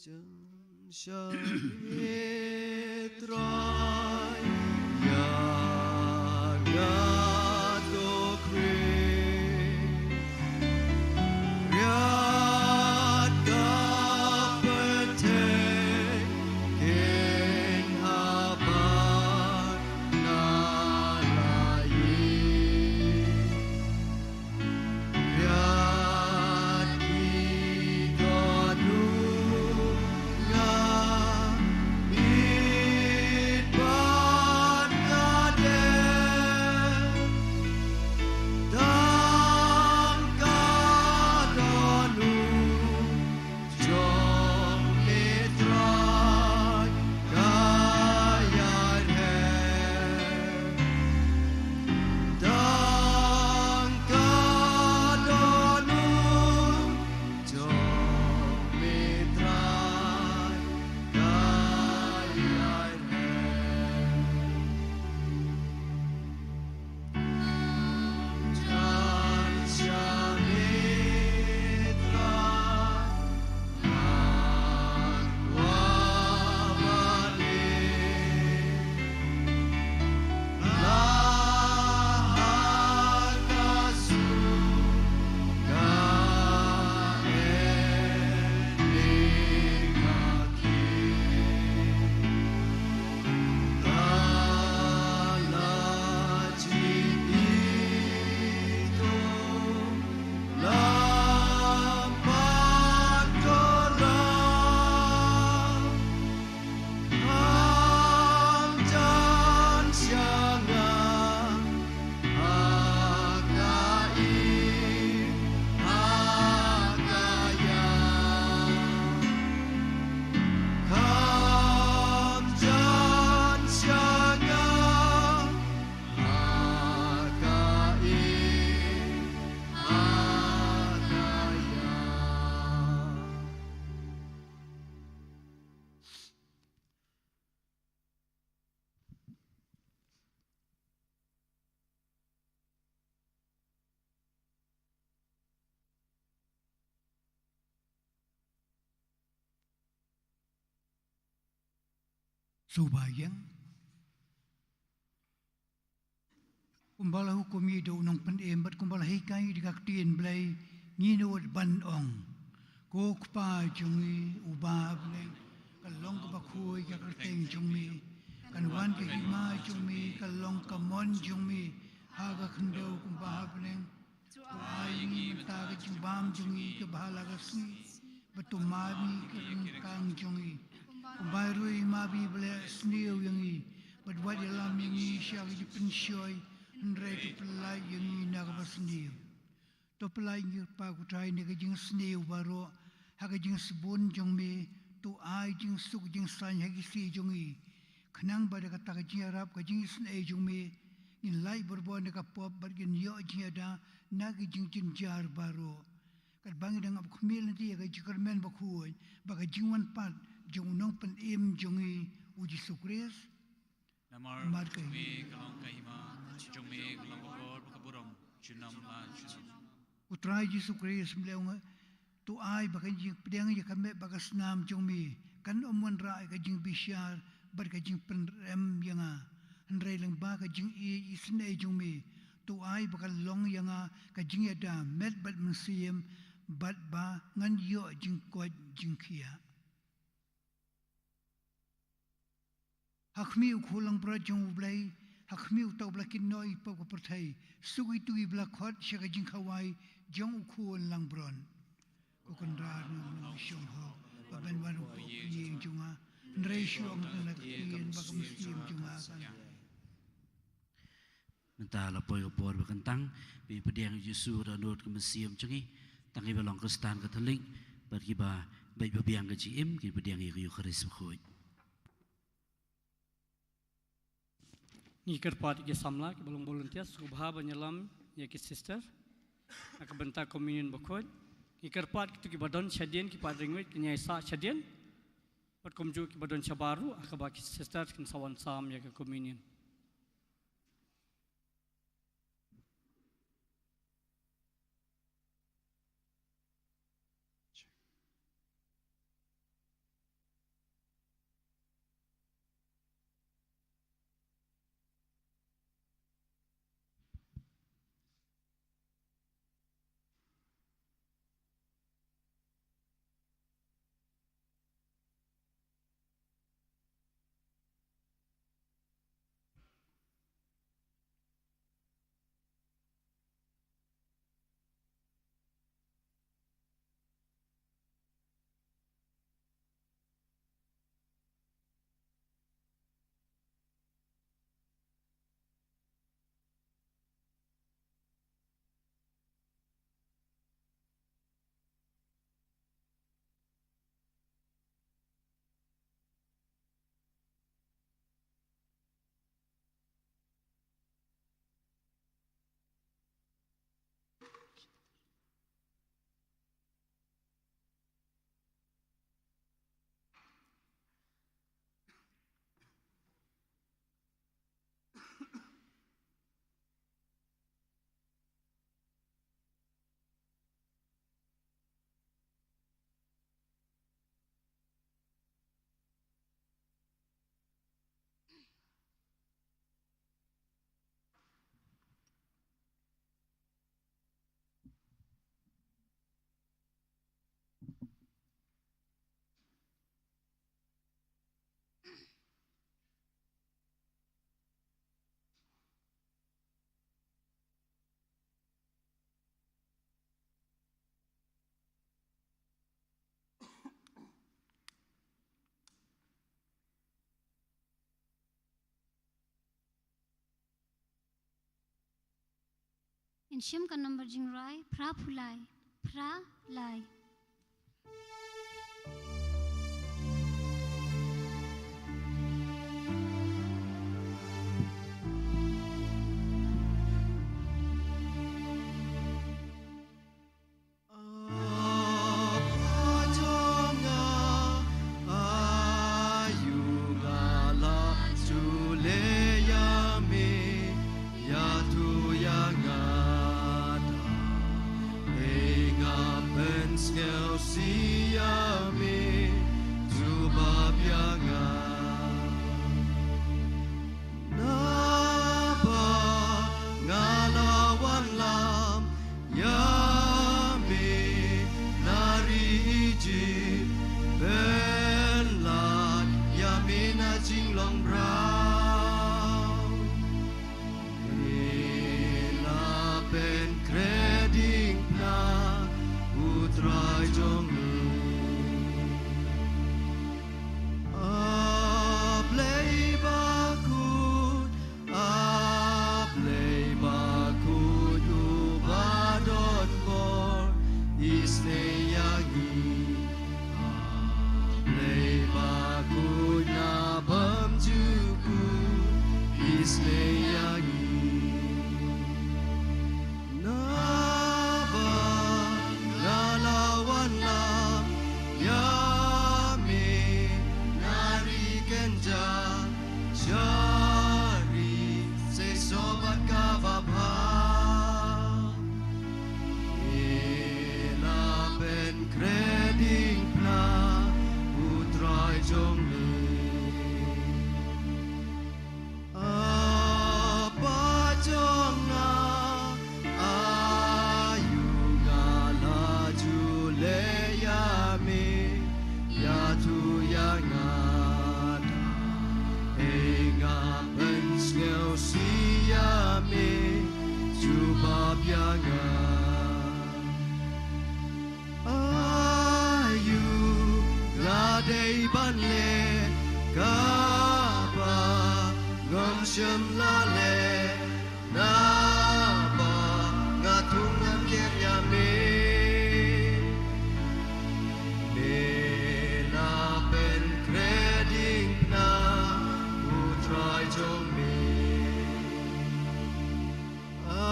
Jan sha me Trai, ïa nga to Khrist. Riat ka pyrthei kin habar na la ïing. Riat ki dohnud nga Sngewbha ïeng. Kumba la hukum ïa u nongpynim bad kumba la hikai da ka ktien Blei, ngi nud ban ong: Ko Kpa jong ngi uba ha bneng, ka long kaba khuid ka kyrteng jong me, kan wan ka hima jong me, ka long ka mon jong me ha ka khyndew kumba ha bneng. To ai ngi mynta ka jingbam jong ngi kaba ha la ka sngi, bad to map ïa ngi ki ryngkang jong ngi, kumba ruh ngi map ïa kiba leh sniew ïa ngi, bad wat ïalam ïa ngi sha ka jingpynshoi, hynrei to pyllait ïa ngi na kaba sniew. To pyllait ngi, Kpa Trai, na ka jingsniew baroh, ha ka jingsbun jong me, to ai jingsuk jingsaiñ ha ki sngi jong ngi, khnang ba da kata ka jingïarap ka jingisynei jong me, ngin lait barabor na ka pop bad ngin ïoh jingïada na ki jingjynjar baroh. Katba ngi dang ap khmih lynti ïa ka jingkyrmen bakhuid bad ka jingwan pat jong u nongpynim jong ngi, u Jisu Khrist. Namar ka jong me ka long ka hima, ka jong me ka long ka bor bad ka burom, junom la junom. Ko Trai Jisu Khrist, me la ong, to ai ba ka jingpdiang ïa ka met bad ka snam jong me kan ym wanrah ïa ka jingbishar bad ka jingpynrem ïa nga, hynrei lyngba ka jingïeit isynei jong me, to ai ba kan long ïa nga ka jingïada met bad mynsiem, bad ba ngan ïoh jingkoit jingkhiah. Ha khmih u Khun langbrot jong U Blei, ha khmih uta uba la kynnoh ïa ka pop ka pyrthei, suk ïa uta uba la khot sha ka jingkhawai jong u Khun langbrot. Ko Kynrad, ngam long shong hok ba men wan hapoh ka ïing jong nga, hynrei shu ong tang ka ktien ba ka mynsiem jong nga kan. Mynta la poi ka por ba kyntang, ba pdiang ïa u Jisu da nud ka mynsiem jong ngi, tang kiba long Khristan Katholik bad kiba beit ba biang ka jingim, ki pdiang ïa ka Eukharist bakhuid. Ngi kyrpad ïa ki samla kiba long volunteer, sngewbha ban ïalam ïa ki sister na ka bynta communion bakhuid. Ngi kyrpad kito kiba don shadien, ki pat ring wait, kin ïai sah shadien. Bad kumjuh kiba don shabar ruh, ha kaba ki sister kin sa wan sam ïa ka communion. Ngin shim ka number jingrwai, phra phew lai, phra lai. Pynkhraw. Ngi la pynkhreh diengphna, U Trai jong ngi. A Blei bakhuid, A Blei bakhuid, uba don bor, isynei ïa ngi. A Blei bakhuid na bymjukut, isynei ïa ngi. Naba nga la wanlam ïa me na ri kynjah, sha ri seisoh bad kaba bha. Ngi la pynkhreh diengphna, U Trai jong ngi. A Pa jong nga, aïu nga la ju leh ïa me, ïathuh ïa nga da. Ei nga pynsngewsih ïa me, jubab ïa nga. Aïu nga dei ban leh kaba ngam shym la leh, naba nga thung ngam ker ïa me. Me la pynkhreh diengphna, U Trai jong me. A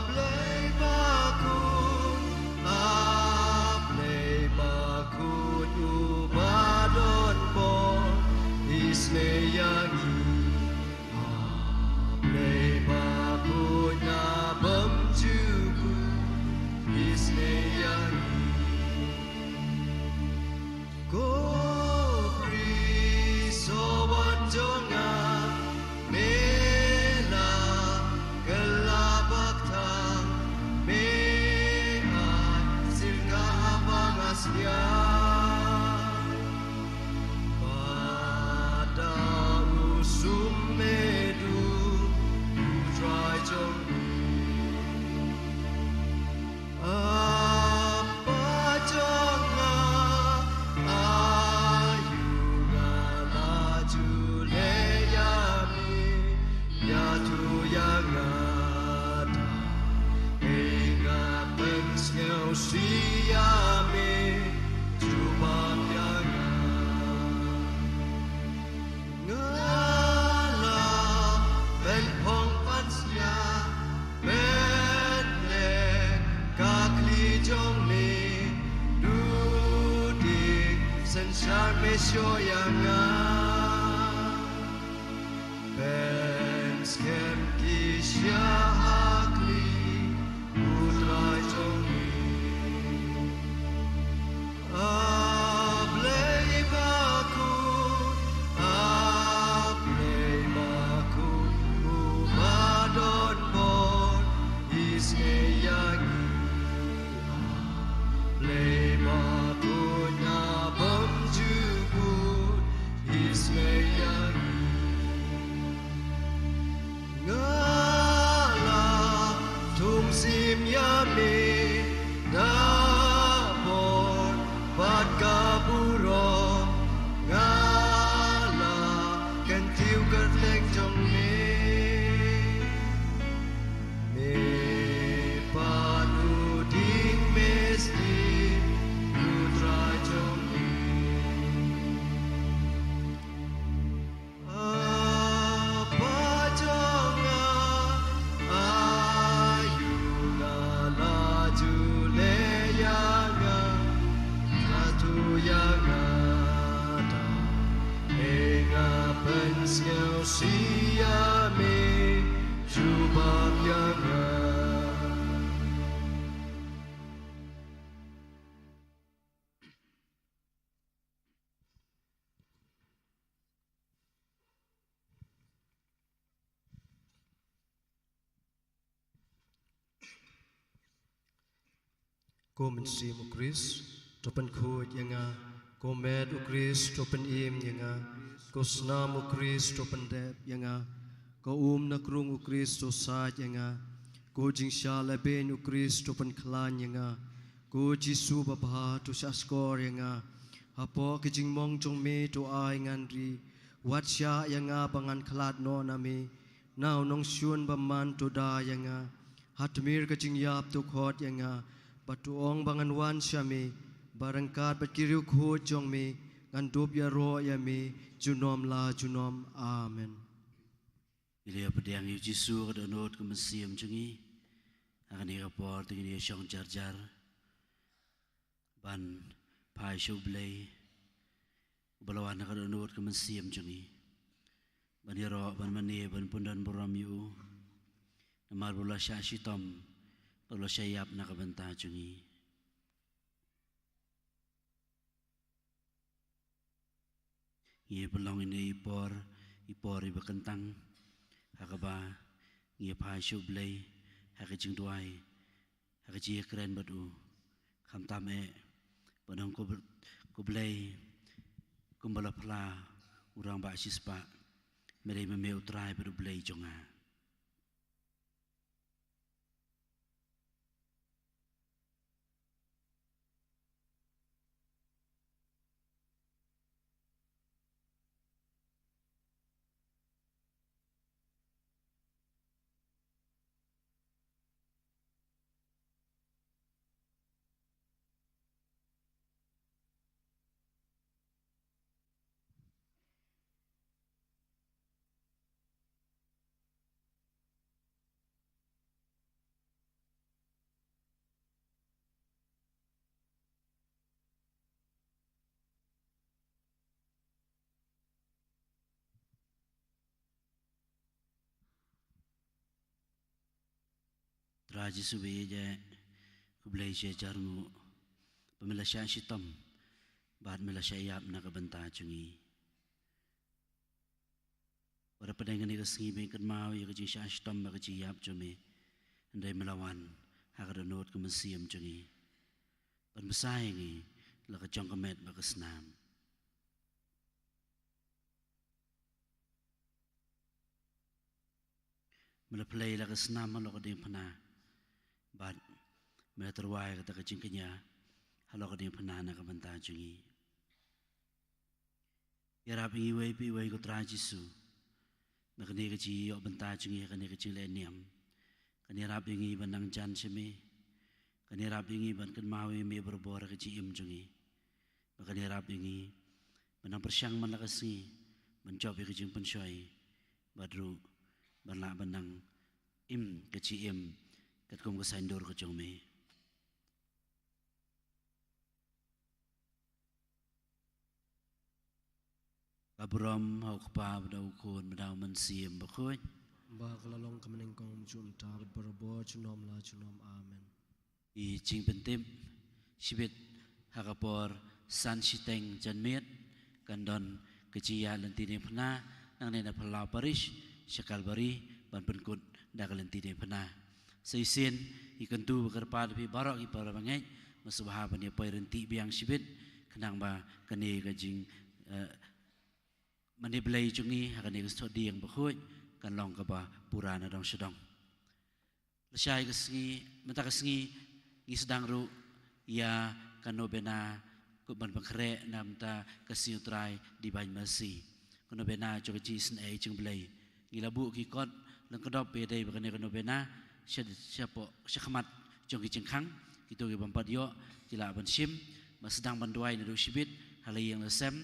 Blei bakhuid, A Blei bakhuid, uba don bor, isynei ïa ngi. A Blei bakhuid na bymjukut, isynei ïa ngi. Ko Khrist sowan jong nga, me la kylla bakthang, me ai sirka haba nga sliang. Bad da u sum me duk, U Trai jong ngi. A Pa jong nga, aïu nga la ju leh ïa me, ïathuh ïa nga da. Ei nga pynsngewsih ïa me, jubab ïa nga. Nga la pynphong pynskhem, pynleh ka khlieh jong me, duh ding synshar me shu ïa nga. Pynskhem ki sha ha khlieh, U Trai jong ngi. A Blei bakhuid, A Blei bakhuid, uba don bor, isynei ïa ngi. A Blei bakhuid na bymjukut, isynei ïa ngi. Nga la thung sim ïa me da bor bad ka burom, nga la kyntiew kyrteng jong me. Me pat u dieng mesngi, U Trai jong ngi. A Pa jong nga, aïu nga la ju leh ïa nga, ïathuh ïa nga da. Ei nga pynsngewsih ïa me, jubab ïa nga. Ko Mynsiem u Khrist, to pynkhuid ïa nga Ko met u Khrist u pynim ïa nga, ko snam u Khrist u pyndep ïa nga, ko um na krung u Khrist u sait ïa nga, ko jingshah lehbeiñ u Khrist u pynkhlaiñ ïa nga, ko Jisu babha to shah shkor ïa nga, hapoh ka jingmong jong me to ai ngan ri, wat shah ïa nga ba ngan khlad noh na me, na u nongshun bymman to da ïa nga, ha tmier ka jingïap to khot ïa nga, bad to ong ba ngan wan sha me, ba ryngkat bad ki riewkhuid jong me, ngan dup ïaroh ïa me, junom la junom. Amen. Ngi la ïa pdiang ïa u Jisu ka dohnud ka mynsiem jong ngi, ha kane ka por te ngin ïa shong jar jar ban phai sha u Blei, uba la wan ha ka dohnud ka mynsiem jong ngi, ban ïaroh, ban mane, ban pyndon burom ïa u, namar ba u la shah shitom, ba u la shah ïap na ka bynta jong ngi. Ngi pynlong ine i por, i por iba kyntang, ha kaba ngi phai sha u Blei ha ka jingduwai, ha ka jingïakren bad u. Khamtam eh ban ong, ko Blei, kumba la phla u rangbah shispah, me dei ma me u Trai bad u Blei jong nga. Trai Jisu ba ïeit, khublei shi hajar nguh ba me la shah shitom bad me la shah ïap na ka bynta jong ngi. Wat pdeng kane ka sngi ba ngi kynmaw ïa ka jingshah shitom bad ka jingïap jong me, hynrei me la wan ha ka dohnud ka mynsiem jong ngi ban bsa ïa ngi la ka jong ka met bad ka snam. Me la pynleit la ka snam halor ka diengphna, bad me la tyrwa ïa kata ka jingkñia halor ka diengphna na ka bynta jong ngi. Ïarap ïa ngi iwei pa iwei ko Trai Jisu, ba kane ka jingïoh bynta jong ngi ha kane ka jingleh niam kan ïarap ïa ngi ban nang jan sha me, kan ïarap ïa ngi ban kynmaw ïa me barabor ha ka jingim jong ngi, ba kan ïarap ïa ngi ban nang pyrshang man la ka sngi ban jop ïa ka jingpynshoi, bad ruh ban lah ban nang im ka jingim katkum ka saiñdur ka jong me. Ka burom ha u Kpa, bad ha u Khun, bad ha u Mynsiem Bakhuid. Ba ka la long ka banyngkong, mynta bad barabor, junom la junom. Amen. Ki jingpyntip shibit ha ka por san shiteng janmiet kan don ka jingïaid lynti diengphna nangne na Phyllaw Parish sha Kalbari ban pynkut da ka lynti diengphna. Sa shisien, ngi kyntu ba kyrpad ïa phi baroh ki para bangeit, ba sngewbha ban ïa poi ryntih biang shibit, khnang ba kane ka jing, eh, mane Blei jong ngi ha kane ka snoh dieng bakhuid kan long kaba pura na dong sha dong. Lashai ka sngi, mynta ka sngi, ngi sdang ruh ïa ka novena, ka ban pynkhreh na bynta ka Sngi U Trai Divine Mercy. Ka novena jong ka jingisynei jong U Blei. Ngi la buh ki kot lyngkdop ba ïadei bad kane ka novena sha, shapoh, shakhmat jong ki jingkhang. Kito ki bym pat ïoh ki lah ban shim, ba sdang ban duwai naduh shibit ha la ïing la sem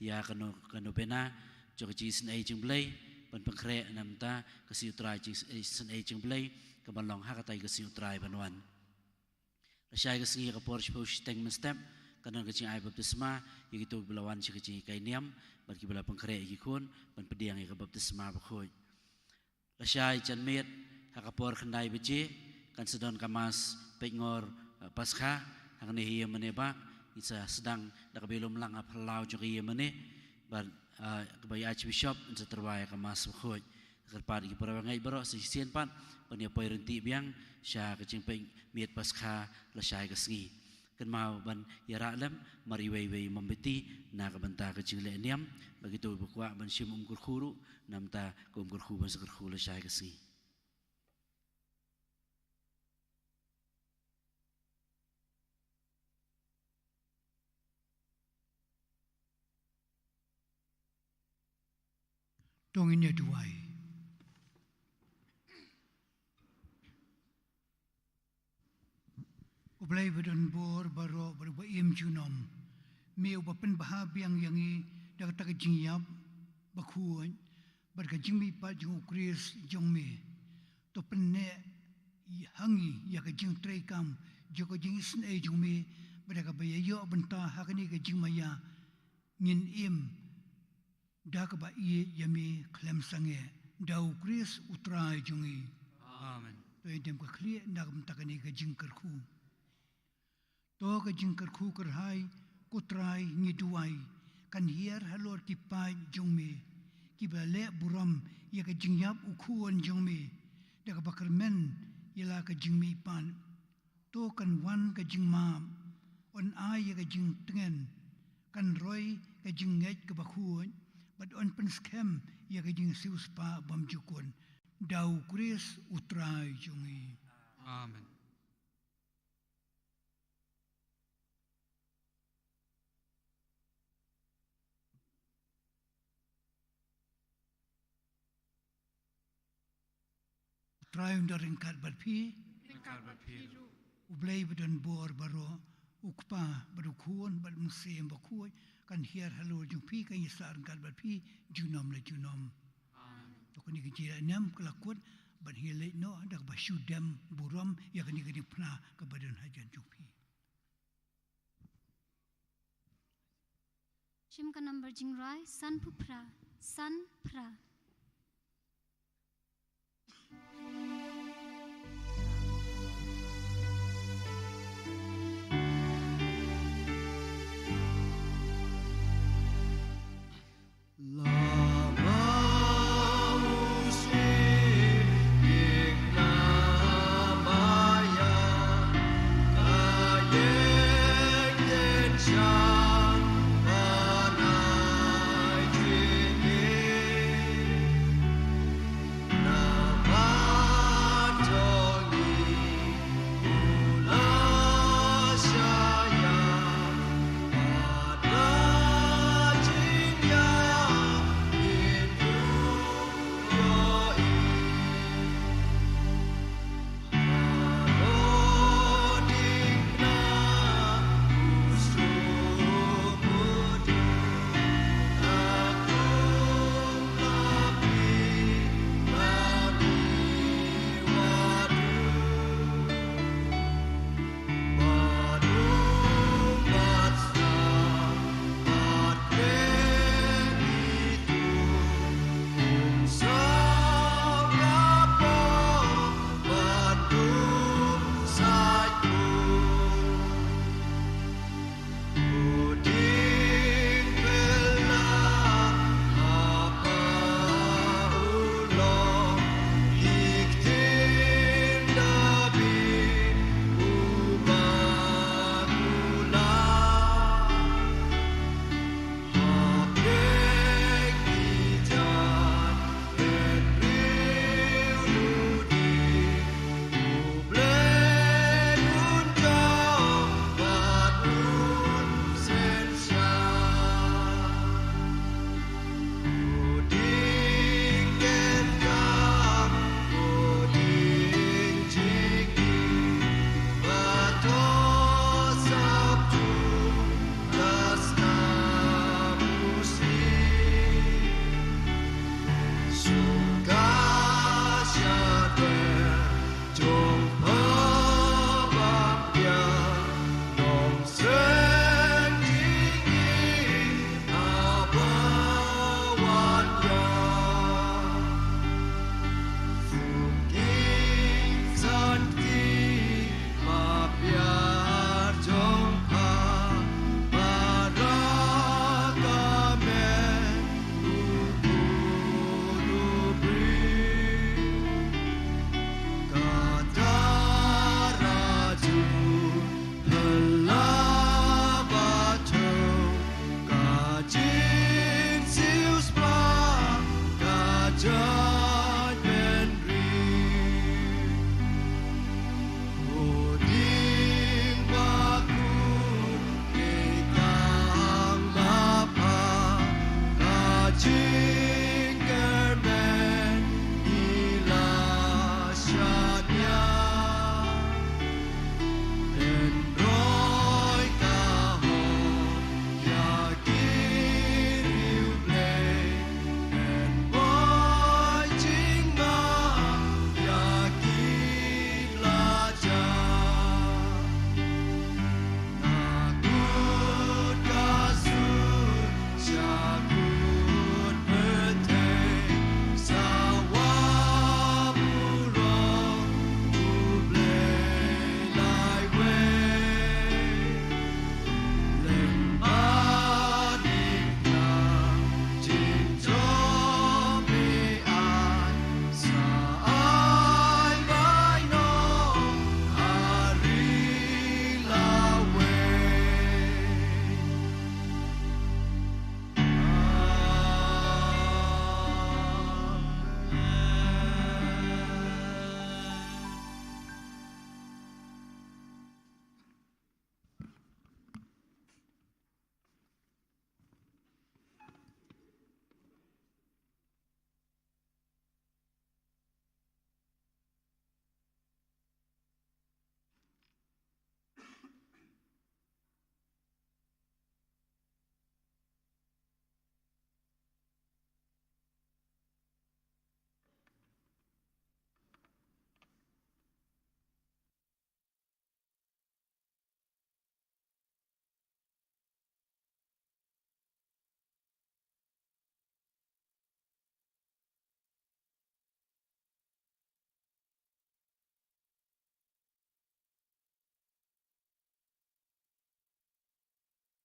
ïa ka no-, ka novena jong ka jingisynei jong U Blei, ban pynkhreh na bynta ka Sngi U Trai, jingisynei jong U Blei, ka ban long ha katei ka Sngi U Trai ban wan. Lashai ka sngi ha ka por shiphew shiteng mynstep kan don ka jingai baptisma ïa kito kiba la wan sha ka jinghikai niam bad kiba la pynkhreh ïa ki khun ban pdiang ïa ka baptisma bakhuid. Lashai janmiet ha ka por khyndai baje kan sa don ka Mass Peitngor, eh, Paskha hangne ha Ïew Mane Bah. Ngin sa sdang da kaba ïalum lang ha phyllaw jong ka Ïew Mane bad, eh, kaba ïa Archbishop ngin sa tyrwa ïa ka Mass bakhuid. Kyrpad ïa ki para bangeit baroh sa shisien pat ban ïa poi ryntih biang sha ka jingpeit miet Paskha lashai ka sngi. kynmaw ban ïarap lem mar iwei iwei i mom beti na ka bynta ka jingleh niam, ba kito ba kwah ban shim um kyrkhu ruh, namar ka um kyrkhu ban sa kyrkhu lashai ka sngi. To ngin ïa duwai. U Blei ba don bor baroh bad uba im junom, me uba pynbha biang ïa ngi da kata ka jingïap bakhuid bad ka jingmihpat jong u Khrist jong me, to pynneh ha ngi ïa ka jingtrei kam jong ka jingisynei jong me, bad da kaba ïa ïoh bynta ha kane ka jingmaïa ngin im da kaba ïeit ïa me khlem sangeh, da u Khrist u Trai jong ngi. Amen. To ïa dem ka khlieh na ka bynta kane ka jingkyrkhu. To ka jingkyrkhu kyrhai, ko Trai ngi duwai, kan hiar halor ki paid jong me kiba leh burom ïa ka jingïap u Khun jong me, da kaba kyrmen ïa la ka jingmihpat. To kan wan ka jingmap, yn ai ïa ka jingtngen, kan roi ka jingngeit kaba khuid, bad yn pynskhem ïa ka jingsiewspah bymjukut, da u Khrist u Trai jong ngi. Amen. Trai un da ryngkat bad phi. Ryngkat bad phi ruh. U Blei ba don bor baroh, u Kpa bad u Khun bad u Mynsiem Bakhuid, kan hiar halor jong phi, kan ïasaid ryngkat bad phi junom la junom. Amen. To kane ka jingïalam ka la kut, bad ngi leit noh da kaba shu dem burom ïa kane ka diengphna kaba don hajan jong phi. Shim ka number jingrai, san phew phra, san phra.